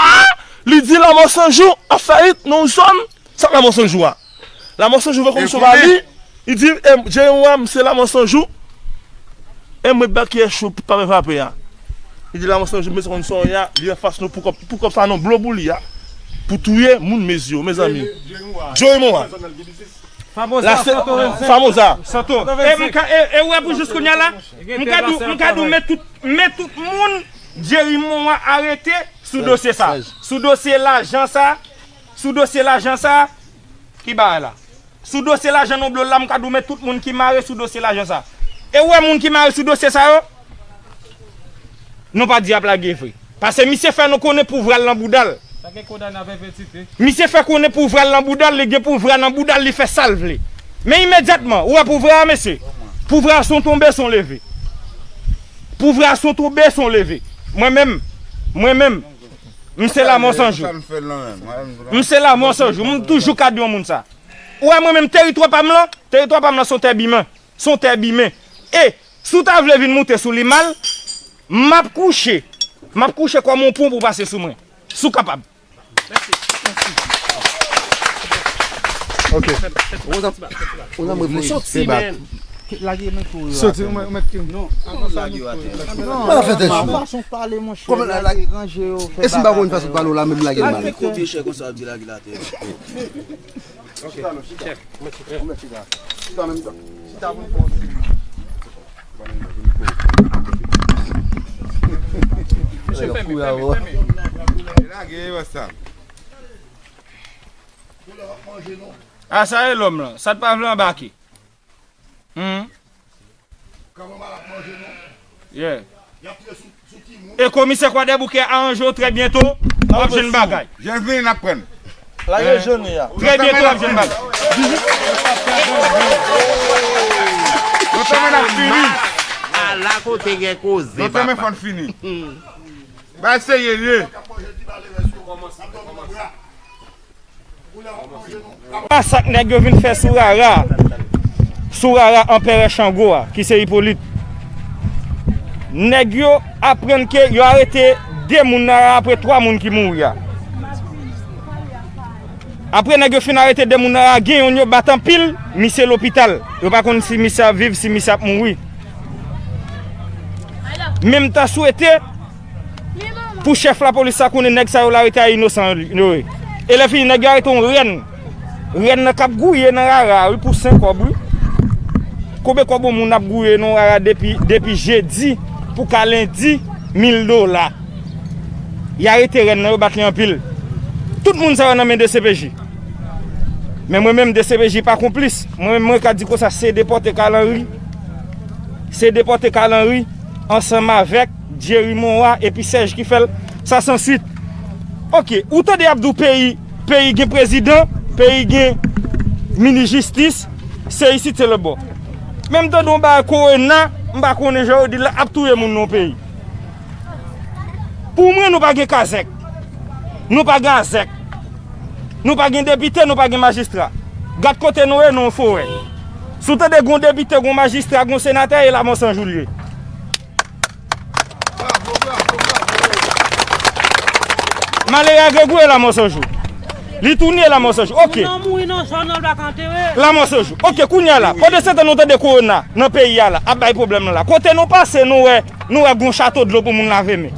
li di Lanmò San Jou ap fè it nan yon zòn, sa Lanmò San Jou a. Lanmò San Jou voye komisyon ba li, li di, e, Jerry Morin, se Lanmò San Jou. E mwen bèk yè cho pa fè frape a. Li di Lanmò San Jou, mezanmi, sa w ye a, li anfas nou pou kòb, pou kòb sa nan blo pou li a. Pou touye moun Mez yo, mezanmi. Jerry Morin. Famoza, Santo, Santo. E m ka, e, e ou wè pou jis kounye a la, m ka di w, m ka di w, men tout, men tout moun Jerry Morin arete sou dosye sa. Sou dosye lajan sa, sou dosye lajan sa, ki bagay la? Sou dosye lajan nan blo la, m ka di w, men tout moun ki mare sou dosye lajan sa. E ou wè moun ki mare sou dosye sa yo? Nou pa di y ap lage vre. Paske misye fè nou konnen pouvwa l nan bouda l. Sa gen kondane avè ventite. Misye fè konnen pouvwa l nan bouda l, li gen pouvwa nan bouda l, li fè sa l vle. Men imedyatman, ou wè pouvwa a, mesye? Pouvwa a se yon tonbe, se yon leve. Pouvwa a se yon tonbe, se yon leve. Mwen menm, mwen menm, m se Lanmò San Jou. M se Lanmò San Jou. M toujou ka di yon moun sa. Ou wè mwen menm teritwa pa m lan, Teritwa pa m nan se yon tè bimen. Se yon tè bimen. E, si w ta vle vin moute sou li mal, m ap kouche. M ap kouche kòm yon pon pou w pase sou mwen. Si w kapab. Ok. Ou nan mwen vle. Soti, man. Lage men kou yo. Soti, ou mèt ki. Non, avan sa nou. Non, pa fè tèt chou. Fason pale, monchè. Kòman la, lage, ranje yo, fè bagay. E si m pa konn fason pale w la, menm lage mal. Kote chè konsa, di lage l atè. Ok. Check. Ou mèt chita. Chita menm tan. Chita pou nou. Mesye, fèmen, fèmen, fèmen. Lage, basta. A sa e lòm lan, sa t pa vle anbake. Hmm. Yeah. E komisè Kwadèboukè aranje w trè byento, w ap jwenn bagay. Jan vini n ap pran. Lage jone a. Trè byento w ap jwenn bagay. Lontan men ap fini. Ala kote gen koze papa. Lontan men fòn fini. Ba serye ye. Masak nèg yo vin fè sou Rara, sou Rara Anperè Chango a, ki se Ipolit. Nèg yo aprann ke yo arete de moun nan Rara apre twa moun ki mouri a. Apre nèg yo fin arete de moun nan Rara, gen yonn yo bat anpil, misye lopital. Yo pa konn si misye ap viv, si misye ap mouri. Men m ta swete pou chèf lapolis sa konnen nèg sa yo l arete a inosan yo ye. E lè fini nèg yo arete yon rèn. Rèn nan k ap gouye nan Rara wi pou senk kòb wi. Konbyen kòb yon moun ap gouye nan Rara depi depi jedi pou ka lendi? Mil dola. Y arete rèn nan yo bat li anpil. Tout moun sa yo nan men D C P J. Men mwen menm D C P J pa konplis. Mwen menm mwen ka di konsa se depòte Carl Henry. Se depòte Carl Henry ansanm avèk Jerry Monroy epi Serge ki fè l. Sa sanswit. Ok, ou tande y ap di w peyi, peyi gen prezidan, peyi gen minis jistis, se isit se lòtbò. Men m tande yon bagay kowona, m pa konnen jan yo di l la, ap touye moun nan yon peyi. Pou mwen nou pa gen kazèk. Nou pa gen azèk. Nou pa gen depite, nou pa gen majistra. Gad kote nou ye, nou yon forè. Si w tande gen yon depite, gen yon majistra, gen yon senatè, e Lamò San Jou l ye. Malere a Gregou e Lamò San Jou. Li tounen Lamò San Jou. Ok. Lamò San Jou. Ok, kounye a la. Pandan se tan nou tande kowona nan peyi a la, ap bay pwoblèm nan la. Kote nou pase, nou wè, nou wè gon chato dlo pou moun lave men.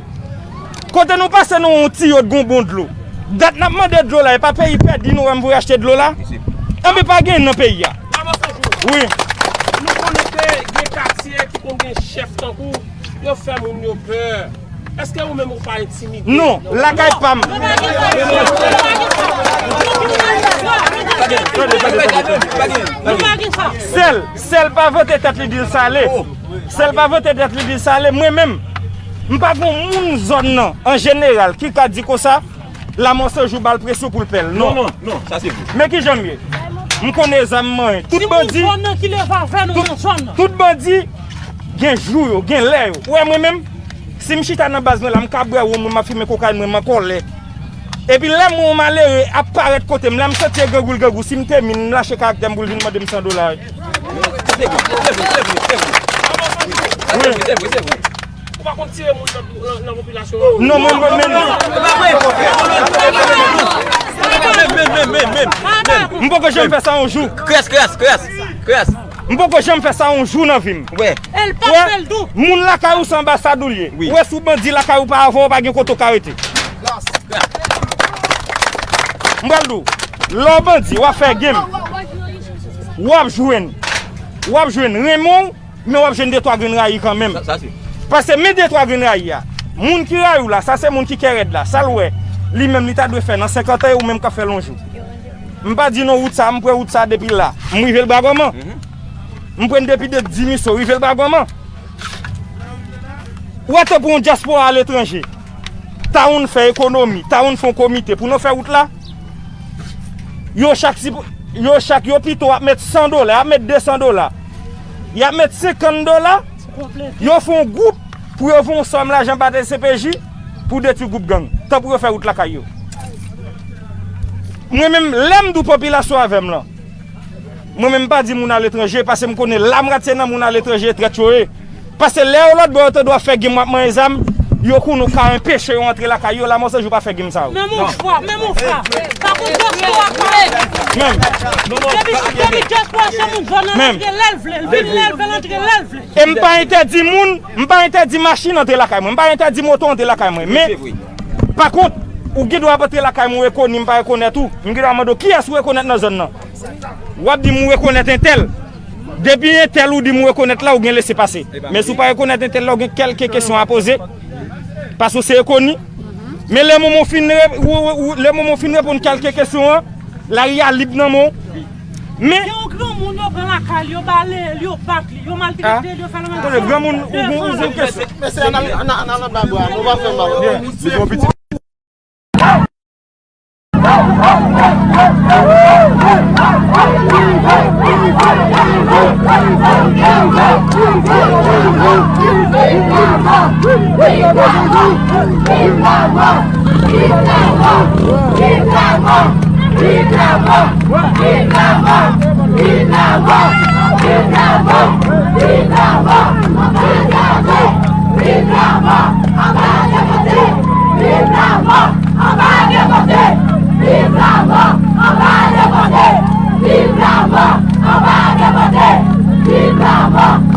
Kote nou pase, nou wè yon tiyo k gon bon dlo. Dat n ap mande dlo la, e pa peyi pèdi nou wè m voye achte dlo la? Enben pa gen nan peyi a. Wi. Nou konnen ke gen katye ki konn gen chèf tankou, yo fè moun yo pè. Èske ou menm ou pa entimide? Non, lakay pa m. Sèl, sèl pa vante tèt li di l sale. Sèl pa vante tèt li di l sale. Mwen menm, m pa gon moun zòn nan, an jeneral, ki ka di konsa, Lamò San Jou ba l presyon pou l pè l. Non, non, non, sa se vre. Men kijan m ye? M konnen zam manyen. Tout bandi, tout, tout bandi gen jou yo, gen lè yo. Ou wè mwen menm, si m chita nan baz mwen la, m ka bwè wonm mwen, m ap fimen kokayin mwen, m an kòlè. Epi lè m wè yon malere ap parèt kote m, lè m santi e grangou l grangou, si m te min, m lache karaktè m pou l vin mande m san dola. Se vre, se vre, se vre, se vre. Wi. Se vre, se vre. Ou pa konn tire moun nan, nan, nan popilasyon an? Non, mwen, mwen, men. M poko janm fè sa yon jou. Krès, krès, krès, krès. M poko janm fè sa yon jou nan vi m. Wè. Wè, moun lakay ou se anbasad ou l ye. Wè, si w bandi lakay ou pa avè w, pa gen kote w ka rete. M pral di w, lè w bandi, w ap fè game. W ap jwenn. W ap jwenn renmen w, men w ap jwenn de twa grenn rayi kanmenm. Sa, sa se. Paske men de twa grenn rayi a. Moun ki rayi w la, sa se moun ki kè rèd la. Sa l wè, li menm li ta dwe fè nan senkant an e ou menm k ap fè l yon jou. M pa di non wout sa, m pran wout sa depi la. M rive l bra gòman. M pran depi de Dimiso, rive l bra gòman. Ou wè tankou yon dyaspora aletranje. Tawonn fè ekonomi, Tawonn fè yon komite pou nou fè wout la. Yo chak, yo chak, yo pito ap met san dola, y ap met de san dola. Y ap met senkant dola. Yo fè yon gwoup pou yo fè yon sòm lajan ba D C P J pou detwi gwoup gang. Tan pou yo fè wout lakay yo. Mwen menm, lè m di w popilasyon avè m lan, Mwen menm m pa di moun aletranje, paske m konnen Lamrat se nan moun aletranje trèt yo ye. Paske lè yo lòt bò yo tande w ap fè gim w ap manyen zam, yo konnen w ka enpeche yo antre lakay yo, Lamòse jou pa fè gim sa yo. Menm yon fwa, menm yon fwa. Pa konn dyaspora pa. Menm. Depi, depi dyaspora se moun zòn nan antre lè l vle, l vin lè l vle, l antre lè l vle. E m pa entèdi moun, m pa entèdi machin antre lakay mwen, m pa entèdi moto antre lakay mwen. Men, pa kont, ou gen dwa ap antre lakay mwen, ou rekoni, m pa rekonèt ou. M gen dwa mande w kiyès ou rekonèt nan zòn nan. W ap di m ou rekonèt entèl. Depi entèl ou di m ou rekonèt la, ou gen lese pase. Men si w pa rekonèt entèl la, ou gen kèlke kesyon a poze. Paske w se rekoni. Men lè moman w fin re-, ou, ou, ou, lè moman w fin reponn kèlke kesyon an, lari a lib nan men w. Men gen yon granmoun yo pran lakay li, yo bale l, yo bat li, yo maltrete l, yo fè l maltrete. Tande, granmoun, ou gon, ou gon kesyon. Mesye, ann al, ann al, ann al anba bwa, nou pa fè mal. Li gon pitit. Viv Lamò! Anba Depòte! Viv Lamò! Anba Depòte! Viv Lamò! Anba Depòte! Viv Lamò! Anba Depòte! Viv Lamò!